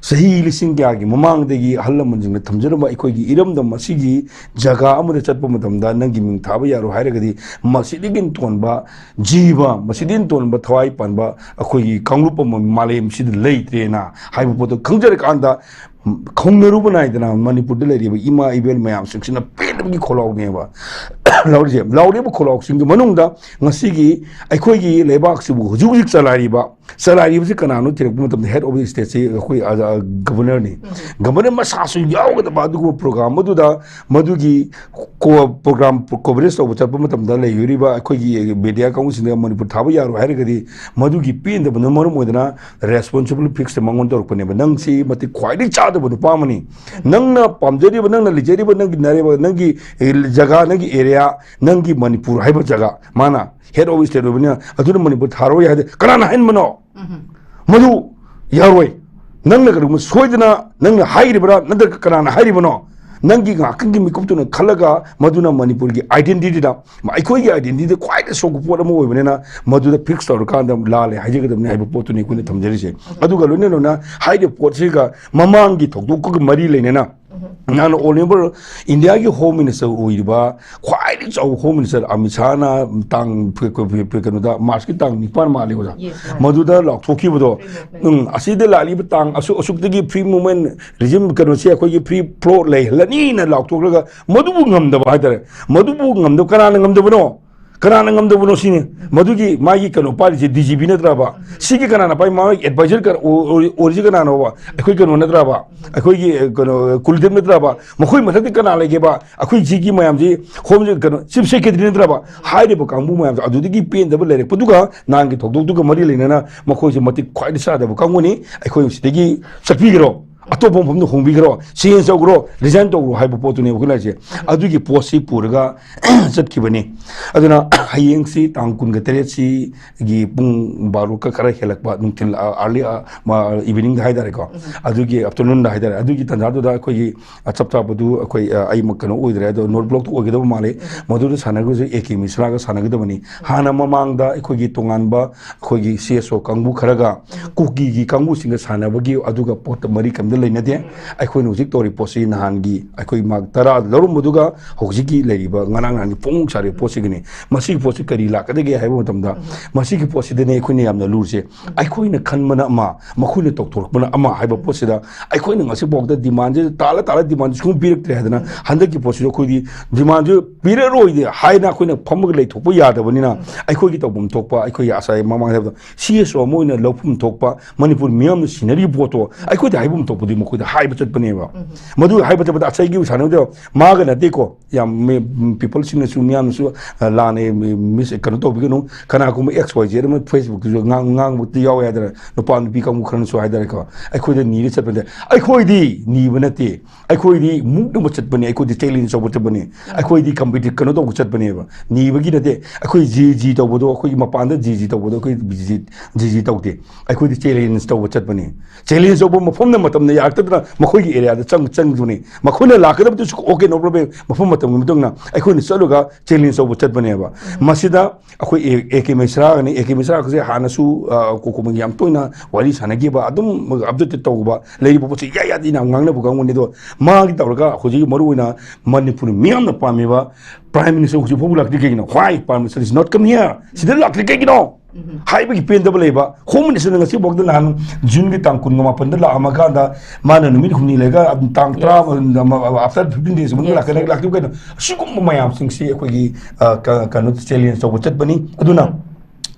ꯆꯍꯤ ꯂꯤꯁꯤꯡ ꯀꯌꯥꯒꯤ ꯃꯃꯥꯡꯗꯒꯤ ꯑꯍꯜ ꯂꯃꯟꯁꯤꯡꯅ ꯊꯝꯖꯔꯝꯕ ꯑꯩꯈꯣꯏꯒꯤ ꯏꯔꯝꯗꯝ ꯑꯁꯤꯒꯤ ꯖꯒꯥ ꯑꯃꯗ ꯆꯠꯄ ꯃꯇꯝꯗ ꯅꯪꯒꯤ ꯃꯤꯡ ꯊꯥꯕ ꯌꯥꯔꯣꯏ ꯍꯥꯏꯔꯒꯗꯤ, ꯃꯁꯤꯗꯒꯤ ꯇꯣꯟꯕ ꯖꯤꯕ, ꯃꯁꯤꯗꯒꯤ ꯇꯣꯟꯕ ꯊꯋꯥꯏ ꯄꯥꯟꯕ ꯑꯩꯈꯣꯏꯒꯤ ꯀꯥꯡꯂꯨꯞ ꯑꯃ ꯃꯥꯂꯦꯝꯁꯤꯗ ꯂꯩꯇ꯭ꯔꯦꯅ ꯍꯥꯏꯕ ꯄꯣꯠꯇꯣ ꯈꯪꯖꯔꯀꯥꯟꯗ, ꯈꯧꯅꯔꯨꯕ ꯅꯥꯏꯗꯅ ꯃꯅꯤꯄꯨꯔꯗ ꯂꯩꯔꯤꯕ ꯏꯃꯥ ꯏꯕꯦꯜ ꯃꯌꯥꯝꯁꯤꯡꯁꯤꯅ ꯄꯦꯟꯗꯕꯒꯤ ꯈꯣꯜꯂꯥꯎꯅꯦꯕ ꯂꯥꯎꯔꯤꯁꯦ꯫ ꯂꯥꯎꯔꯤꯕ ꯈꯣꯜꯂꯥꯎꯁꯤꯡꯒꯤ ꯃꯅꯨꯡꯗ ꯉꯁꯤꯒꯤ ꯑꯩꯈꯣꯏꯒꯤ ꯂꯩꯕꯥꯛꯁꯤꯕꯨ ꯍꯧꯖꯤꯛ ꯍꯧꯖꯤꯛ ꯆꯂꯥꯏꯔꯤꯕ, ꯆꯂꯥꯏꯔꯤꯕꯁꯤ ꯀꯅꯥꯅꯣ ꯊꯤꯔꯛꯄ ꯃꯇꯝꯗ head of the stateꯁꯤ ꯑꯩꯈꯣꯏ, ꯑ, ꯑ, governorꯅꯤ꯫ ꯒꯕꯔꯅꯔ ꯃꯁꯥꯁꯨ ꯌꯥꯎꯒꯗꯕ ꯑꯗꯨꯒꯨꯝꯕ ꯄ꯭ꯔꯣꯒ꯭ꯔꯥꯝ ꯑꯗꯨꯗ ꯃꯗꯨꯒꯤ ꯀꯣ-, ꯄ꯭ꯔꯣꯒ꯭ꯔꯥꯝ ꯀꯣꯚꯔꯦꯖ ꯇꯧꯕ ꯆꯠꯄ ꯃꯇꯝꯗ ꯂꯩꯔꯤꯕ ꯑꯩꯈꯣꯏꯒꯤ ꯃꯦꯗꯤꯌꯥ ꯀꯥꯡꯕꯨꯁꯤꯡꯗ ꯃꯅꯤꯄꯨꯔ ꯊꯥꯕ ꯌꯥꯔꯣꯏ ꯍꯥꯏꯔꯒꯗꯤ, ꯃꯗꯨꯒꯤ ꯄꯦꯟꯗꯕꯅ ꯃꯔꯝ ꯑꯣꯏꯗꯅ ꯔꯦꯁꯄꯣꯟꯁꯤꯕꯜ ꯐꯤꯛꯁꯇ ꯃꯉꯣꯟꯗ ꯇꯧꯔꯛꯄꯅꯦꯕ꯫ "ꯅꯪꯁꯤ ꯃꯇꯤꯛ ꯈ꯭ꯋꯥꯏꯗꯒꯤ ꯆꯥꯗꯕ ꯅꯨꯄꯥ ꯑꯃꯅꯤ꯫ ꯅꯪꯅ ꯄꯥꯝꯖꯔꯤꯕ, ꯅꯪꯅ ꯂꯩꯖꯔꯤꯕ, ꯅꯪꯒꯤ ꯅꯔꯦꯕ, ꯅꯪꯒꯤ, ꯑꯦ, ꯖꯒꯥ, ꯅꯪꯒꯤ ꯑꯦꯔꯤꯌꯥ, ꯅꯪꯒꯤ ꯃꯅꯤꯄꯨꯔ ꯍꯥꯏꯕ ꯖꯒꯥ, ꯃꯥꯅ ꯍꯦꯗ ꯑꯣꯐ ꯁ꯭ꯇꯦꯠ ꯑꯣꯏꯕꯅꯤꯅ ꯑꯗꯨꯅ ꯃꯅꯤꯄꯨꯔ ꯊꯥꯔꯣꯏ ꯍꯥꯏꯗꯤ ꯀꯅꯥꯅ ꯍꯥꯏꯍꯟꯕꯅꯣ? ꯃꯗꯨ ꯌꯥꯔꯣꯏ꯫ ꯅꯪꯅ ꯀꯔꯤꯒꯨꯝꯕ ꯁꯣꯏꯗꯅ ꯅꯪꯅ ꯍꯥꯏꯔꯤꯕ꯭ꯔꯥ ꯅꯠꯇ꯭ꯔꯒ ꯀꯅꯥꯅ ꯍꯥꯏꯔꯤꯕꯅꯣ? ꯅꯪꯒꯤ ꯉꯥꯏꯍꯥꯛꯇꯪꯒꯤ ꯃꯤꯀꯨꯞꯇꯨꯅ ꯈꯜꯂꯒ ꯃꯗꯨꯅ ꯃꯅꯤꯄꯨꯔꯒꯤ identityꯗ, ꯑꯩꯈꯣꯏꯒꯤ identityꯗ ꯈ꯭ꯋꯥꯏꯗꯒꯤ ꯁꯣꯛꯄ ꯄꯣꯠ ꯑꯃ ꯑꯣꯏꯕꯅꯤꯅ ꯃꯗꯨꯗ ꯐꯤꯛꯁ ꯇꯧꯔꯀꯥꯟꯗ ꯂꯥꯜꯂꯦ ꯍꯥꯏꯖꯒꯗꯕꯅꯤ ꯍꯥꯏꯕ ꯄꯣꯠꯇꯨꯅꯤ ꯑꯩꯈꯣꯏꯅ ꯊꯝꯖꯔꯤꯁꯦ꯫ ꯑꯗꯨꯒ ꯂꯣꯏꯅ ꯂꯣꯏꯅ ꯍꯥꯏꯔꯤꯕ ꯄꯣꯠꯁꯤꯒ ꯃꯃꯥꯡꯒꯤ ꯊꯧꯗꯣꯛꯀ ꯃꯔꯤ ꯂꯩꯅꯅ ꯅꯍꯥꯟ ꯑꯣꯜ ꯑꯣꯚꯔ ꯏꯟꯗꯤꯌꯥꯒꯤ ꯍꯣꯝ ꯃꯤꯅꯤꯁꯇꯔ ꯑꯣꯏꯔꯤꯕ ꯈ꯭ꯋꯥꯏꯗꯒꯤ ꯆꯥꯎꯕ ꯍꯣꯝ ꯃꯤꯅꯤꯁꯇꯔ ꯑꯃꯤꯠ ꯁꯥꯍꯅ ꯇꯥꯡ ꯀꯩꯅꯣꯗ, ꯃꯥꯔꯆꯀꯤ ꯇꯥꯡ ꯅꯤꯄꯥꯟ ꯃꯥꯜꯂꯤ ꯑꯣꯖꯥ, ꯃꯗꯨꯗ ꯂꯥꯎꯊꯣꯛꯈꯤꯕꯗꯣ, ꯎꯝ, ꯑꯁꯤꯗ ꯂꯥꯛꯂꯤꯕ ꯇꯥꯡ ꯑꯁꯨꯛ ꯑꯁꯨꯛꯇꯒꯤ ꯐ꯭ꯔꯤ ꯃꯨꯚꯃꯦꯟ ꯔꯤꯖꯤꯝ ꯀꯩꯅꯣꯁꯦ ꯑꯩꯈꯣꯏꯒꯤ ꯐ꯭ꯔꯤ ꯐ꯭ꯂꯣ ꯂꯩꯍꯜꯂꯅꯤꯅ ꯂꯥꯎꯊꯣꯛꯂꯒ ꯃꯗꯨꯕꯨ ꯉꯝꯗꯕ ꯍꯥꯏꯇꯥꯔꯦ꯫ ꯃꯗꯨꯕꯨ ꯉꯝꯗꯕ ꯀꯅꯥꯅ ꯉꯝꯗꯕꯅꯣ? ꯀꯅꯥꯅ ꯉꯝꯗꯕꯅꯣ ꯁꯤꯅꯤ꯫ ꯃꯗꯨꯒꯤ ꯃꯥꯒꯤ ꯀꯩꯅꯣ ꯄꯥꯏꯔꯤꯁꯦ ꯗꯤ ꯖꯤ ꯄꯤ ꯅꯠꯇ꯭ꯔꯕ? ꯁꯤꯒꯤ ꯀꯅꯥꯅ ꯄꯥꯏ? ꯃꯥꯒꯤ ꯑꯦꯗꯚꯥꯏꯖꯔ ꯀꯅꯥ-, ꯑꯣ-, ꯑꯣ-, ꯑꯣꯏꯔꯤꯁꯦ ꯀꯅꯥꯅꯣꯕ? ꯑꯩꯈꯣꯏ ꯀꯩꯅꯣ ꯅꯠꯇ꯭ꯔꯕ? ꯑꯩꯈꯣꯏꯒꯤ, ꯑꯦ, ꯀꯩꯅꯣ, ꯀꯨꯜꯗꯤꯞ ꯅꯠꯇ꯭ꯔꯕ? ꯃꯈꯣꯏ ꯃꯊꯛꯇ ꯀꯅꯥ ꯂꯩꯒꯦꯕ? ꯑꯩꯈꯣꯏ ꯁꯤꯒꯤ ꯃꯌꯥꯝꯁꯤ ꯍꯣꯝ ꯀꯩꯅꯣ, ꯆꯤꯐ ꯁꯦꯀ꯭ꯔꯦꯇꯔꯤ ꯅꯠꯇ꯭ꯔꯕ? ꯍꯥꯏꯔꯤꯕ ꯀꯥꯡꯕꯨ ꯃꯌꯥꯝꯁꯦ ꯑꯗꯨꯗꯒꯤ ꯄꯦꯟꯗꯕ ꯂꯩꯔꯛꯄꯗꯨꯒ ꯅꯍꯥꯟꯒꯤ ꯊꯧꯗꯣꯛꯇꯨꯒ ꯃꯔꯤ ꯂꯩꯅꯅ ꯃꯈꯣꯏꯁꯦ ꯃꯇꯤꯛ ꯈ꯭ꯋꯥꯏꯗꯒꯤ ꯆꯥꯗꯕ ꯀꯥꯡꯕꯨꯅꯤ꯫ ꯑꯩꯈꯣꯏ ꯁꯤꯗꯒꯤ ꯆꯠꯄꯤꯈ꯭ꯔꯣ, ꯑꯇꯣꯞꯄ ꯃꯐꯝꯗ ꯍꯣꯡꯕꯤꯈ꯭ꯔꯣ, ꯆꯦꯟꯖ ꯇꯧꯈ꯭ꯔꯣ, ꯔꯤꯖꯥꯏꯟ ꯇꯧꯈ꯭ꯔꯣ ꯍꯥꯏꯕ ꯄꯣꯠꯇꯨꯅꯦꯕ ꯑꯩꯈꯣꯏꯅ ꯍꯥꯏꯁꯦ꯫ ꯑꯗꯨꯒꯤ ꯄꯣꯠꯁꯤ ꯄꯨꯔꯒ ꯆꯠꯈꯤꯕꯅꯤ꯫ ꯑꯗꯨꯅ ꯍꯌꯦꯡꯁꯤ ꯇꯥꯡ ꯀꯨꯟꯒ ꯇꯔꯦꯠꯁꯤꯒꯤ ꯄꯨꯡ ꯕꯥꯔꯣꯒ ꯈꯔ ꯍꯦꯜꯂꯛꯄ ꯅꯨꯡꯊꯤꯜ, ꯑ, ꯑꯥꯔꯂꯤ, ꯑ, ꯃ-, ꯏꯚꯤꯅꯤꯡꯗ ꯍꯥꯏꯇꯥꯔꯦꯀꯣ, ꯑꯗꯨꯒꯤ ꯑꯥꯐꯇꯔꯅꯨꯟꯗ ꯍꯥꯏꯇꯥꯔꯦ, ꯑꯗꯨꯒꯤ ꯇꯥꯟꯖꯥꯗꯨꯗ ꯑꯩꯈꯣꯏꯒꯤ, ꯑ, ꯆꯞ ꯆꯥꯕꯗꯨ ꯑꯩꯈꯣꯏ, ꯑ, ꯑꯩꯃꯛ ꯀꯩꯅꯣ ꯑꯣꯏꯗ꯭ꯔꯦ, ꯑꯗꯣ ꯅꯣꯔꯠ ꯕ꯭ꯂꯣꯛꯇ ꯑꯣꯏꯒꯗꯕ ꯃꯥꯜꯂꯤ꯫ ꯃꯗꯨꯗ ꯁꯥꯟꯅꯒꯗꯣꯏꯁꯦ ꯑꯦ ꯀꯦ ꯃꯤꯁ꯭ꯔꯥꯒ ꯁꯥꯟꯅꯒꯗꯕꯅꯤ꯫ ꯍꯥꯟꯅ ꯃꯃꯥꯡꯗ ꯑꯩꯈꯣꯏꯒꯤ ꯇꯣꯉꯥꯟꯕ ꯑꯩꯈꯣꯏꯒꯤ ꯁꯤ ꯑꯦꯁ ꯑꯣ ꯀꯥꯡꯕꯨ ꯈꯔꯒ ꯀꯨꯀꯤꯒꯤ ꯀꯥꯡꯕꯨꯁꯤꯡꯒ ꯁꯥꯟꯅꯕꯒꯤ ꯑꯗꯨꯒ ꯄꯣꯠꯇ ꯃꯔꯤ ꯀꯔꯤꯝꯇ ꯂꯩꯅꯗꯦ꯫ ꯑꯩꯈꯣꯏꯅ ꯍꯧꯖꯤꯛ ꯇꯧꯔꯤꯕ ꯄꯣꯠꯁꯤ ꯅꯍꯥꯟꯒꯤ ꯑꯩꯈꯣꯏ ꯃꯥꯔꯛ ꯇꯔꯥ ꯂꯧꯔꯝꯕꯗꯨꯒ ꯍꯧꯖꯤꯛꯀꯤ ꯂꯩꯔꯤꯕ ꯉꯔꯥꯡ ꯅꯍꯥꯟꯒꯤ ꯐꯣꯡ ꯁꯥꯔꯤꯕ ꯄꯣꯠꯁꯤꯒꯤꯅꯤ꯫ ꯃꯁꯤꯒꯤ ꯄꯣꯠꯁꯤ ꯀꯔꯤ ꯂꯥꯛꯀꯗꯒꯦ ꯍꯥꯏꯕ ꯃꯇꯝꯗ, ꯃꯁꯤꯒꯤ ꯄꯣꯠꯁꯤꯗꯅꯦ ꯑꯩꯈꯣꯏꯅ ꯌꯥꯝꯅ ꯂꯨꯔꯤꯁꯦ꯫ ꯑꯩꯈꯣꯏꯅ ꯈꯟꯕꯅ ꯑꯃ, ꯃꯈꯣꯏꯅ ꯇꯧꯊꯣꯔꯛꯄꯅ ꯑꯃ ꯍꯥꯏꯕ ꯄꯣꯠꯁꯤꯗ ꯑꯩꯈꯣꯏꯅ ꯉꯁꯤꯐꯥꯎꯗ ꯗꯤꯃꯥꯟꯁꯦ ꯇꯥꯜꯂ ꯇꯥꯜꯂ ꯗꯤꯃꯥꯟꯁꯦ ꯁꯨꯝ ꯄꯤꯔꯛꯇ꯭ꯔꯦ ꯍꯥꯏꯗꯅ, ꯍꯟꯗꯛꯀꯤ ꯄꯣꯠꯁꯤꯁꯨ ꯑꯩꯈꯣꯏꯗꯤ ꯗꯤꯃꯥꯟꯁꯦ ꯄꯤꯔꯛꯑꯔꯣꯏꯗꯤ ꯍꯥꯏꯅ ꯑꯩꯈꯣꯏꯅ ꯐꯝꯃꯒ ꯂꯩꯊꯣꯛꯄ ꯌꯥꯗꯕꯅꯤꯅ, ꯑꯩꯈꯣꯏꯒꯤ ꯇꯧꯐꯝ ꯊꯣꯛꯄ, ꯑꯩꯈꯣꯏꯒꯤ ꯉꯁꯥꯏ ꯃꯃꯥꯡꯗ ꯍꯥꯏꯕꯗꯣ, ꯁꯤ ꯑꯦꯁ ꯑꯣ ꯑꯃ ꯑꯣꯏꯅ ꯂꯧꯐꯝ ꯊꯣꯛꯄ, ꯃꯅꯤꯄꯨꯔ ꯃꯤꯌꯥꯝꯅ ꯁꯤꯟꯅꯔꯤꯕ ꯄꯣꯠꯇꯣ ꯑꯩꯈꯣꯏꯗ ꯍꯥꯏꯐꯝ ꯊꯣꯛꯄꯗꯤ ꯃꯈꯣꯏꯗ ꯍꯥꯏꯕ ꯆꯠꯄꯅꯦꯕ꯫ ꯃꯗꯨ ꯍꯥꯏꯕ ꯆꯠꯄꯗ ꯉꯁꯥꯏꯒꯤ ꯁꯥꯟꯅꯕꯗ ꯃꯥꯒ ꯅꯠꯇꯦꯀꯣ, ꯌꯥꯝ ꯃꯤ, ꯄꯤꯄꯜꯁꯤꯡꯅꯁꯨ ꯃꯤꯌꯥꯝꯅꯁꯨ, ꯑ, ꯂꯥꯟꯅ ꯃꯤ, ꯃꯤꯁ ꯀꯩꯅꯣ ꯇꯧꯕꯤꯒꯅꯨ꯫ ꯀꯅꯥꯒꯨꯝꯕ ꯑꯦꯛꯁ ꯋꯥꯏ ꯖꯦꯗ ꯑꯃ ꯐꯦꯁꯕꯨꯛꯇꯁꯨ ꯉꯥꯡ-, ꯉꯥꯡꯕꯗꯤ ꯌꯥꯎꯋꯦ ꯍꯥꯏꯗꯅ, ꯅꯨꯄꯥ ꯅꯨꯄꯤ ꯀꯥꯡꯕꯨ ꯈꯔꯅꯁꯨ ꯍꯥꯏꯇꯥꯔꯦꯀꯣ, ꯑꯩꯈꯣꯏꯗ ꯅꯤꯔ ꯆꯠꯄꯗ ꯑꯩꯈꯣꯏꯗꯤ ꯅꯤꯕ ꯅꯠꯇꯦ꯫ ꯑꯩꯈꯣꯏꯗꯤ ꯃꯨꯛꯅꯕ ꯆꯠꯄꯅꯦ, ꯑꯩꯈꯣꯏꯗꯤ ꯆꯦꯂꯦꯟꯖ ꯇꯧꯕ ꯆꯠꯄꯅꯦ, ꯑꯩꯈꯣꯏꯗꯤ ꯀꯝꯄꯤꯇꯤꯠ ꯀꯩꯅꯣ ꯇꯧꯕ ꯆꯠꯄꯅꯦꯕ, ꯅꯤꯕꯒꯤ ꯅꯠꯇꯦ꯫ ꯑꯩꯈꯣꯏ ꯖꯤ ꯖꯤ ꯇꯧꯕꯗꯣ, ꯑꯩꯈꯣꯏꯒꯤ ꯃꯄꯥꯟꯗ ꯖꯤ ꯖꯤ ꯇꯧꯕꯗꯣ ꯑꯩꯈꯣꯏ ꯖꯤ ꯖꯤ, ꯖꯤ ꯖꯤ ꯇꯧꯗꯦ꯫ ꯑꯩꯈꯣꯏꯗꯤ ꯆꯦꯂꯦꯟꯖ ꯇꯧꯕ ꯆꯠꯄꯅꯦ꯫ ꯆꯦꯂꯦꯟꯖ ꯇꯧꯕ ꯃꯐꯝꯗ ꯃꯇꯝꯅ ꯌꯥꯔꯛꯇꯗꯅ ꯃꯈꯣꯏꯒꯤ ꯑꯦꯔꯤꯌꯥꯗ ꯆꯪ-, ꯆꯪꯗꯨꯅꯤ꯫ ꯃꯈꯣꯏꯅ ꯂꯥꯛꯀꯗꯕꯗꯨꯁꯨ okay, no problem, ꯃꯐꯝ ꯃꯇꯝꯒꯤ ꯃꯇꯨꯡ ꯏꯟꯅ ꯑꯩꯈꯣꯏꯅ ꯆꯠꯂꯒ ꯆꯦꯂꯦꯟꯖ ꯇꯧꯕ ꯆꯠꯄꯅꯦꯕ꯫ ꯃꯁꯤꯗ ꯑꯩꯈꯣꯏ ꯑꯦ, ꯑꯦ ꯀꯦ ꯃꯤꯁ꯭ꯔꯥꯒꯅꯤ꯫ ꯑꯦ ꯀꯦ ꯃꯤꯁ꯭ꯔꯥꯒꯁꯦ ꯍꯥꯟꯅꯁꯨ, ꯑ, ꯀꯣꯀꯣꯃꯤꯒ ꯌꯥꯝ ꯇꯣꯏꯅ ꯋꯥꯔꯤ ꯁꯥꯟꯅꯈꯤꯕ, ꯑꯗꯨꯝ ꯑꯞꯗꯦꯠ ꯇꯧꯕ, ꯂꯩꯔꯤꯕ ꯄꯣꯠꯁꯦ ꯏꯌꯥ ꯌꯥꯗꯦꯅ ꯌꯥꯝ ꯉꯥꯡꯅꯕ ꯀꯥꯡꯕꯨꯅꯤ꯫ ꯑꯗꯣ ꯃꯥꯒꯤ ꯇꯧꯔꯒ ꯍꯧꯖꯤꯛ ꯃꯔꯨꯑꯣꯏꯅ ꯃꯅꯤꯄꯨꯔ ꯃꯤꯌꯥꯝꯅ ꯄꯥꯝꯃꯤꯕ ꯄ꯭ꯔꯥꯏꯝ ꯃꯤꯅꯤꯁꯇꯔ ꯍꯧꯖꯤꯛ ꯐꯥꯎꯕ ꯂꯥꯛꯇ꯭ꯔꯤ ꯀꯩꯒꯤꯅꯣ? Why Prime Minister is not come here? ꯁꯤꯗ ꯂꯥꯛꯇ꯭ꯔꯤ ꯀꯩꯒꯤꯅꯣ? ꯍꯥꯏꯕꯒꯤ ꯄꯦꯟꯗꯕ ꯂꯩꯕ꯫ ꯍꯣꯝ ꯃꯤꯅꯤꯁꯇꯔꯅ ꯉꯁꯤꯐꯥꯎꯗ ꯅꯍꯥꯟ ꯖꯨꯟꯒꯤ ꯇꯥꯡ ꯀꯨꯟꯒ ꯃꯥꯄꯟꯗ ꯂꯥꯛꯑꯝꯃ ꯀꯥꯟꯗ ꯃꯥꯅ ꯅꯨꯃꯤꯠ ꯍꯨꯝꯅꯤ ꯂꯩꯔꯒ ꯑꯗꯨꯝ ꯇꯥꯡ ꯇꯔꯥ, after fifteen days ꯃꯅꯨꯡꯗ ꯂꯥꯛꯀꯅꯤ, ꯂꯥꯛꯇꯕ ꯀꯩꯅꯣ? ꯁꯤꯒꯨꯝꯕ ꯃꯌꯥꯝꯁꯤꯡꯁꯤ ꯑꯩꯈꯣꯏꯒꯤ, ꯑ, ꯀ-, ꯀꯩꯅꯣ, ꯆꯦꯂꯦꯟꯖ ꯇꯧꯕ ꯆꯠꯄꯅꯤ꯫ ꯑꯗꯨꯅ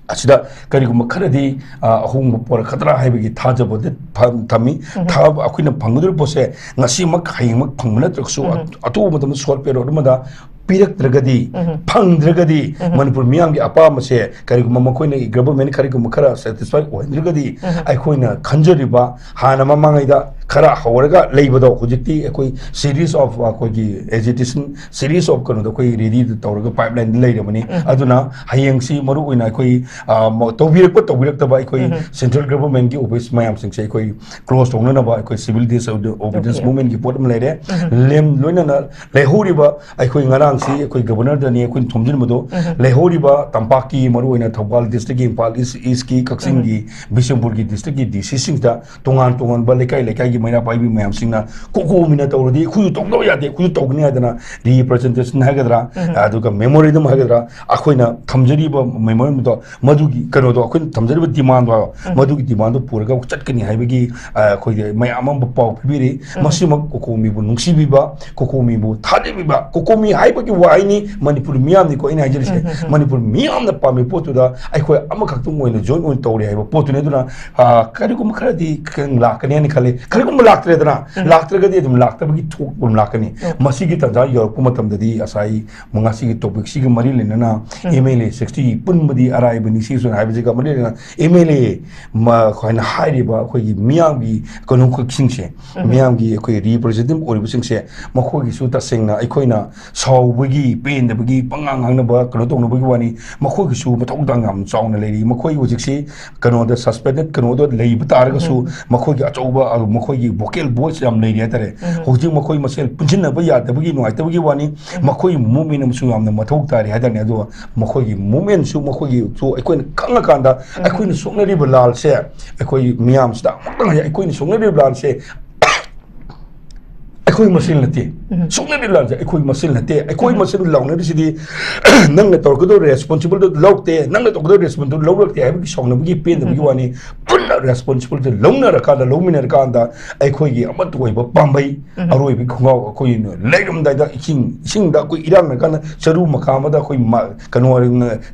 ꯑꯁꯤꯗ ꯀꯔꯤꯒꯨꯝꯕ ꯈꯔꯗꯤ, ꯑ, ꯑꯍꯣꯡꯕ ꯄꯣꯔꯛꯀꯗ꯭ꯔꯥ ꯍꯥꯏꯕꯒꯤ ꯊꯥꯖꯕꯗꯤ ꯐ-, ꯊꯝꯃꯤ꯫ ꯊꯥꯕ, ꯑꯩꯈꯣꯏꯅ ꯐꯪꯒꯗꯧꯔꯤꯕ ꯄꯣꯠꯁꯦ ꯉꯁꯤꯃꯛ ꯍꯌꯦꯡꯃꯛ ꯐꯪꯕ ꯅꯠꯇ꯭ꯔꯒꯁꯨ, ꯑ-, ꯑꯇꯣꯞꯄ ꯃꯇꯝꯗ ꯁꯣꯔꯠ ꯄꯦꯔꯣꯠ ꯑꯃꯗ ꯄꯤꯔꯛꯇ꯭ꯔꯒꯗꯤ, ꯐꯪꯗ꯭ꯔꯒꯗꯤ, ꯃꯅꯤꯄꯨꯔ ꯃꯤꯌꯥꯝꯒꯤ ꯑꯄꯥꯝꯕꯁꯦ ꯀꯔꯤꯒꯨꯝꯕ ꯃꯈꯣꯏꯅ ꯒꯚꯔꯟꯃꯦꯟ ꯀꯔꯤꯒꯨꯝꯕ ꯈꯔ ꯁꯦꯇꯤꯁꯐꯥꯏ ꯑꯣꯏꯍꯟꯗ꯭ꯔꯒꯗꯤ, ꯑꯩꯈꯣꯏꯅ ꯈꯟꯖꯔꯤꯕ ꯍꯥꯟꯅ ꯃꯃꯥꯡꯉꯩꯗ ꯈꯔ ꯍꯧꯔꯒ ꯂꯩꯕꯗꯣ ꯍꯧꯖꯤꯛꯇꯤ ꯑꯩꯈꯣꯏ series of ꯑꯩꯈꯣꯏꯒꯤ agitation, series of ꯀꯩꯅꯣꯗꯣ ꯑꯩꯈꯣꯏ ꯔꯦꯗꯤꯗ ꯇꯧꯔꯒ ꯄꯥꯏꯞ ꯂꯥꯏꯟꯗ ꯂꯩꯔꯕꯅꯤ꯫ ꯑꯗꯨꯅ ꯍꯌꯦꯡꯁꯤ ꯃꯔꯨ ꯑꯣꯏꯅ ꯑꯩꯈꯣꯏ, ꯑ, ꯃ-, ꯇꯧꯕꯤꯔꯛꯄ ꯇꯧꯕꯤꯔꯛꯇꯕ ꯑꯩꯈꯣꯏ ꯁꯦꯟꯇ꯭ꯔꯦꯜ ꯒꯚꯔꯟꯃꯦꯟꯠꯀꯤ ꯑꯣꯐꯤꯁ ꯃꯌꯥꯝꯁꯤꯡꯁꯦ ꯑꯩꯈꯣꯏ ꯀ꯭ꯂꯣꯖ ꯇꯧꯅꯅꯕ ꯑꯩꯈꯣꯏ ꯁꯤꯚꯤꯜ ꯗꯤꯁꯑꯣꯕꯤꯗꯤꯌꯦꯟꯁ ꯃꯨꯚꯃꯦꯟꯠꯀꯤ ꯄꯣꯠ ꯑꯃ ꯂꯩꯔꯦ꯫ ꯂꯦꯝ-, ꯂꯣꯏꯅꯅ ꯂꯩꯍꯧꯔꯤꯕ ꯑꯩꯈꯣꯏ ꯉꯔꯥꯡꯁꯤ ꯑꯩꯈꯣꯏ ꯒꯕꯔꯅꯔꯗꯅꯤ ꯑꯩꯈꯣꯏꯅ ꯊꯣꯝꯖꯤꯟꯕꯗꯣ, ꯂꯩꯍꯧꯔꯤꯕ ꯇꯝꯄꯥꯛꯀꯤ, ꯃꯔꯨ ꯑꯣꯏꯅ ꯊꯧꯕꯥꯜ ꯗꯤꯁꯇ꯭ꯔꯤꯛꯀꯤ, ꯏꯝꯐꯥꯜ ꯏꯁ ꯏꯁꯀꯤ, ꯀꯛꯆꯤꯡꯒꯤ, ꯕꯤꯁꯦꯝꯄꯨꯔꯒꯤ ꯗꯤꯁꯇ꯭ꯔꯤꯛꯀꯤ ꯗꯤ ꯁꯤꯁꯤꯡꯗ ꯇꯣꯉꯥꯟ ꯇꯣꯉꯥꯟꯕ ꯂꯩꯀꯥꯏ ꯂꯩꯀꯥꯏꯒꯤ ꯃꯩꯔꯥ ꯄꯥꯏꯕꯤ ꯃꯌꯥꯝꯁꯤꯡꯅ ꯀꯣꯀꯣꯃꯤꯅ ꯇꯧꯔꯗꯤ ꯑꯩꯈꯣꯏꯁꯨ ꯇꯧꯗꯕ ꯌꯥꯗꯦ, ꯑꯩꯈꯣꯏꯁꯨ ꯇꯧꯒꯅꯤ ꯍꯥꯏꯗꯅ ꯔꯤꯄ꯭ꯔꯖꯦꯟꯇꯦꯁꯟ ꯍꯥꯏꯒꯗ꯭ꯔꯥ, ꯑꯗꯨꯒ ꯃꯦꯃꯣꯔꯦꯟꯗꯝ ꯍꯥꯏꯒꯗ꯭ꯔꯥ, ꯑꯩꯈꯣꯏꯅ ꯊꯝꯖꯔꯤꯕ ꯃꯦꯃꯣꯔꯦꯟꯗꯝꯗꯣ, ꯃꯗꯨꯒꯤ ꯀꯩꯅꯣꯗꯣ, ꯑꯩꯈꯣꯏꯅ ꯊꯝꯖꯔꯤꯕ ꯗꯤꯃꯥꯟꯗꯣ ꯍꯥꯏꯕ, ꯃꯗꯨꯒꯤ ꯗꯤꯃꯥꯟꯗꯣ ꯄꯨꯔꯒ ꯆꯠꯀꯅꯤ ꯍꯥꯏꯕꯒꯤ, ꯑ, ꯑꯩꯈꯣꯏꯒꯤ ꯃꯌꯥꯝ ꯑꯃ ꯄꯥꯎ ꯄꯤꯕꯤꯔꯤ꯫ ꯃꯁꯤꯃꯛ ꯀꯣꯀꯣꯃꯤꯕꯨ ꯅꯨꯡꯁꯤꯕꯤꯕ, ꯀꯣꯀꯣꯃꯤꯕꯨ ꯊꯥꯖꯕꯤꯕ, ꯀꯣꯀꯣꯃꯤ ꯍꯥꯏꯕꯒꯤ ꯋꯥꯍꯩꯅꯤ ꯃꯅꯤꯄꯨꯔ ꯃꯤꯌꯥꯝꯅꯤꯀꯣ ꯑꯩꯅ ꯍꯥꯏꯖꯔꯤꯁꯦ꯫ ꯃꯅꯤꯄꯨꯔ ꯃꯤꯌꯥꯝꯅ ꯄꯥꯝꯃꯤ ꯄꯣꯠꯇꯨꯗ ꯑꯩꯈꯣꯏ ꯑꯃꯈꯛꯇꯪ ꯑꯣꯏꯅ ꯖꯣꯏꯟ ꯑꯣꯏꯅ ꯇꯧꯔꯦ ꯍꯥꯏꯕ ꯄꯣꯠꯇꯨꯅꯤ꯫ ꯑꯗꯨꯅ, ꯑ, ꯀꯔꯤꯒꯨꯝꯕ ꯈꯔꯗꯤ ꯈꯤꯇꯪ ꯂꯥꯛꯀꯅꯤ ꯍꯥꯏꯅ ꯈꯜꯂꯤ꯫ ꯀꯔꯤꯒꯨꯝꯕ ꯂꯥꯛꯇ꯭ꯔꯦꯗꯅ, ꯂꯥꯛꯇ꯭ꯔꯒꯗꯤ ꯑꯗꯨꯝ ꯂꯥꯛꯇꯕꯒꯤ ꯊꯣꯛꯄ ꯑꯗꯨꯝ ꯂꯥꯛꯀꯅꯤ꯫ ꯃꯁꯤꯒꯤ ꯇꯥꯟꯖꯥ ꯌꯧꯔꯛꯄ ꯃꯇꯝꯗꯗꯤ ꯉꯁꯥꯏ ꯉꯁꯤꯒꯤ ꯇꯣꯄꯤꯛꯁꯤꯒ ꯃꯔꯤ ꯂꯩꯅꯅ ꯑꯦꯝ ꯑꯦꯜ ꯑꯦ ꯁꯤꯛꯁꯇꯤ ꯄꯨꯟꯕꯗꯤ ꯑꯔꯥꯏꯕꯅꯤ꯫ ꯁꯤꯁꯨ ꯍꯥꯏꯕꯁꯤꯒ ꯃꯔꯤ ꯂꯩꯅꯅ ꯑꯦꯝ ꯑꯦꯜ ꯑꯦ ꯃ-, ꯍꯥꯏꯅ ꯍꯥꯏꯔꯤꯕ ꯑꯩꯈꯣꯏꯒꯤ ꯃꯤꯌꯥꯝꯒꯤ ꯀꯩꯅꯣꯈꯛꯁꯤꯡꯁꯦ, ꯃꯤꯌꯥꯝꯒꯤ ꯑꯩꯈꯣꯏ ꯔꯤꯄ꯭ꯔꯖꯦꯟꯇꯦꯇꯤꯚ ꯑꯣꯏꯔꯤꯕꯁꯤꯡꯁꯦ, ꯃꯈꯣꯏꯒꯤꯁꯨ ꯇꯁꯦꯡꯅ ꯑꯩꯈꯣꯏꯅ ꯁꯥꯎꯕꯒꯤ, ꯄꯦꯟꯗꯕꯒꯤ, ꯄꯉꯥꯡ ꯉꯥꯡꯅꯕ, ꯀꯩꯅꯣ ꯇꯧꯅꯕꯒꯤ ꯋꯥꯅꯤ꯫ ꯃꯈꯣꯏꯒꯤꯁꯨ ꯃꯊꯧꯗꯥꯡ ꯌꯥꯝ ꯆꯥꯎꯅ ꯂꯩꯔꯤ꯫ ꯃꯈꯣꯏ ꯍꯧꯖꯤꯛꯁꯤ ꯀꯩꯅꯣꯗ, ꯁꯁꯄꯦꯟꯗꯦꯗ ꯀꯩꯅꯣꯗ ꯂꯩꯕ ꯇꯥꯔꯒꯁꯨ, ꯃꯈꯣꯏꯒꯤ ꯑꯆꯧꯕ, ꯑ, ꯃꯈꯣꯏꯒꯤ ꯚꯣꯀꯦꯜ ꯚꯣꯏꯁ ꯌꯥꯝ ꯂꯩꯔꯤ ꯍꯥꯏꯇꯥꯔꯦ꯫ ꯍꯧꯖꯤꯛ ꯃꯈꯣꯏ ꯃꯁꯦꯜ ꯄꯨꯟꯁꯤꯟꯅꯕ ꯌꯥꯗꯕꯒꯤ, ꯅꯨꯡꯉꯥꯏꯇꯕꯒꯤ ꯋꯥꯅꯤ꯫ ꯃꯈꯣꯏ ꯃꯨꯞꯃꯦꯟ ꯑꯃꯁꯨ ꯌꯥꯝꯅ ꯃꯊꯧ ꯇꯥꯔꯤ ꯍꯥꯏꯇꯥꯔꯦ꯫ ꯑꯗꯨꯒ ꯃꯈꯣꯏꯒꯤ ꯃꯨꯞꯃꯦꯟꯁꯨ ꯃꯈꯣꯏꯒꯤꯁꯨ ꯑꯩꯈꯣꯏꯅ ꯈꯪꯉꯀꯥꯟꯗ, ꯑꯩꯈꯣꯏꯅ ꯁꯣꯛꯅꯔꯤꯕ ꯂꯥꯜꯁꯦ, ꯑꯩꯈꯣꯏ ꯃꯤꯌꯥꯝꯁꯤꯗ ꯑꯃꯨꯛꯇꯪ ꯍꯥꯏ, ꯑꯩꯈꯣꯏꯅ ꯁꯣꯛꯅꯔꯤꯕ ꯂꯥꯜꯁꯦ ꯑꯩꯈꯣꯏ ꯃꯁꯦꯜ ꯅꯠꯇꯦ꯫ ꯁꯨꯡꯅꯗꯤ ꯂꯥꯟꯖꯩ꯫ ꯑꯩꯈꯣꯏ ꯃꯁꯦꯜ ꯅꯠꯇꯦ꯫ ꯑꯩꯈꯣꯏ ꯃꯁꯦꯜ ꯂꯥꯎꯅꯔꯤꯁꯤꯗꯤ ꯅꯪꯅ ꯇꯧꯔꯛꯀꯗꯧ responsible ꯗꯣ ꯂꯧꯔꯛꯇꯦ, ꯅꯪꯅ ꯇꯧꯔꯛꯀꯗꯧ responsible ꯗꯣ ꯂꯧꯔꯛꯇꯦ ꯍꯥꯏꯕꯒꯤ ꯁꯥꯎꯅꯕꯒꯤ ꯄꯦꯟꯗꯕꯒꯤ ꯋꯥꯅꯤ꯫ ꯄꯨꯟꯅ responsible ꯗꯣ ꯂꯧꯅꯔꯀꯥꯟꯗ, ꯂꯧꯃꯤꯟꯅꯔꯀꯥꯟꯗ ꯑꯩꯈꯣꯏꯒꯤ ꯑꯃꯠꯇ ꯑꯣꯏꯕ ꯄꯥꯝꯕꯩ, ꯑꯔꯣꯏꯕꯒꯤ ꯈꯣꯡꯒꯥꯎ ꯑꯩꯈꯣꯏ ꯂꯩꯔꯝꯗꯥꯏꯗ ꯏꯁꯤꯡ, ꯏꯁꯤꯡꯗ ꯑꯩꯈꯣꯏ ꯏꯔꯥꯡꯅꯔꯀꯥꯟꯗ ꯆꯔꯨ ꯃꯈꯥ ꯑꯃꯗ ꯑꯩꯈꯣꯏ ꯃ-, ꯀꯩꯅꯣ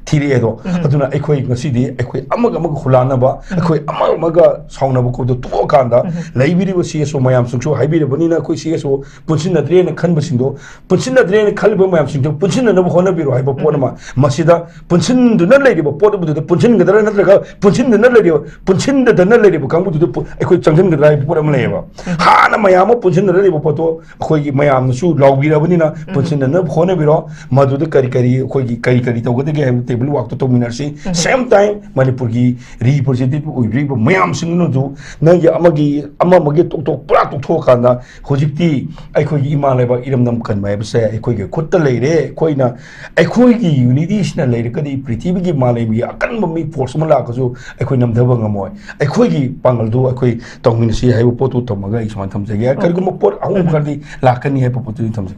ꯊꯤꯔꯛꯑꯦ ꯑꯗꯣ꯫ ꯑꯗꯨꯅ ꯑꯩꯈꯣꯏ ꯉꯁꯤꯗꯤ ꯑꯩꯈꯣꯏ ꯑꯃꯒ ꯑꯃꯒ ꯍꯨꯂꯥꯟꯅꯕ, ꯑꯩꯈꯣꯏ ꯑꯃꯒ ꯑꯃꯒ ꯁꯥꯎꯅꯕ ꯈꯣꯠꯄꯗꯣ ꯇꯣꯛꯑꯀꯥꯟꯗ, ꯂꯩꯕꯤꯔꯤꯕ CSO ꯃꯌꯥꯝꯁꯤꯡꯁꯨ ꯍꯥꯏꯕꯤꯔꯕꯅꯤꯅ ꯑꯩꯈꯣꯏ CSO ꯄꯨꯟꯁꯤꯟꯅꯗ꯭ꯔꯦꯅ ꯈꯟꯕꯁꯤꯡꯗꯣ, ꯄꯨꯟꯁꯤꯟꯅꯗ꯭ꯔꯦꯅ ꯈꯜꯂꯤꯕ ꯃꯌꯥꯝꯁꯤꯡꯗꯣ ꯄꯨꯟꯁꯤꯟꯅꯅꯕ ꯍꯣꯠꯅꯕꯤꯔꯣ ꯍꯥꯏꯕ ꯄꯣꯠ ꯑꯃ꯫ ꯃꯁꯤꯗ ꯄꯨꯟꯁꯤꯟꯗꯨꯅ ꯂꯩꯔꯤꯕ ꯄꯣꯠ ꯑꯗꯨꯗ ꯄꯨꯟꯁꯤꯟꯒꯗ꯭ꯔꯥ ꯅꯠꯇ꯭ꯔꯒ ꯄꯨꯟꯁꯤꯟꯗꯨꯅ ꯂꯩꯔꯤꯕ, ꯄꯨꯟꯁꯤꯟꯗꯗꯅ ꯂꯩꯔꯤꯕ ꯀꯥꯡꯕꯨꯗꯨꯗ ꯄꯨ-, ꯑꯩꯈꯣꯏ ꯆꯪꯁꯤꯟꯒꯗ꯭ꯔꯥ ꯍꯥꯏꯕ ꯄꯣꯠ ꯑꯃ ꯂꯩꯌꯦꯕ꯫ ꯍꯥꯟꯅ ꯃꯌꯥꯝ ꯑꯃ ꯄꯨꯟꯁꯤꯟꯅꯔ ꯂꯩꯕ ꯄꯣꯠꯇꯣ ꯑꯩꯈꯣꯏꯒꯤ ꯃꯌꯥꯝꯅꯁꯨ ꯂꯥꯎꯕꯤꯔꯕꯅꯤꯅ ꯄꯨꯟꯁꯤꯟꯅꯅꯕ ꯍꯣꯠꯅꯕꯤꯔꯣ꯫ ꯃꯗꯨꯗ ꯀꯔꯤ ꯀꯔꯤ ꯑꯩꯈꯣꯏꯒꯤ ꯀꯔꯤ ꯀꯔꯤ ꯇꯧꯒꯗꯒꯦ ꯍꯥꯏꯕ table work ꯇꯣ ꯇꯧꯃꯤꯟꯅꯔꯁꯤ꯫ Same time ꯃꯅꯤꯄꯨꯔꯒꯤ representative ꯑꯣꯏꯕꯤꯔꯤꯕ ꯃꯌꯥꯝꯁꯤꯡꯗꯨꯅꯁꯨ ꯅꯪꯒꯤ ꯑꯃꯒꯤ ꯑꯃ ꯑꯃꯒꯤ ꯇꯣꯛ ꯇꯣꯛ ꯄꯨꯔꯥ ꯇꯣꯛꯊꯣꯛꯑꯀꯥꯟꯗ ꯍꯧꯖꯤꯛꯇꯤ ꯑꯩꯈꯣꯏꯒꯤ ꯏꯃꯥ ꯂꯩꯕꯥꯛ ꯏꯔꯝꯗꯝ ꯀꯟꯕ ꯍꯥꯏꯕꯁꯦ ꯑꯩꯈꯣꯏꯒꯤ ꯈꯨꯠꯇ ꯂꯩꯔꯦ꯫ ꯑꯩꯈꯣꯏꯅ, ꯑꯩꯈꯣꯏꯒꯤ unity ꯁꯤꯅ ꯂꯩꯔꯒꯗꯤ ꯄ꯭ꯔꯤꯊꯤꯕꯤꯒꯤ ꯃꯥꯂꯦꯝꯒꯤ ꯑꯀꯟꯕ ꯃꯤ force ꯑꯃ ꯂꯥꯛꯑꯒꯁꯨ ꯑꯩꯈꯣꯏ ꯅꯝꯊꯕ ꯉꯝꯃꯣꯏ꯫ ꯑꯩꯈꯣꯏꯒꯤ ꯄꯥꯡꯒꯜꯗꯨ ꯑꯩꯈꯣꯏ ꯇꯧꯃꯤꯟꯅꯁꯤ ꯍꯥꯏꯕ ꯄꯣꯠꯇꯨ ꯊꯝꯃꯒ ꯑꯩ ꯁꯨꯃꯥꯏꯅ ꯊꯝꯖꯒꯦ꯫ ꯀꯔꯤꯒꯨꯝꯕ ꯄꯣꯠ ꯑꯍꯣꯡꯕ ꯈꯔꯗꯤ ꯂꯥꯛꯀꯅꯤ ꯍꯥꯏꯕ ꯄꯣꯠꯇꯨꯗꯤ ꯊꯝꯖꯒꯦ꯫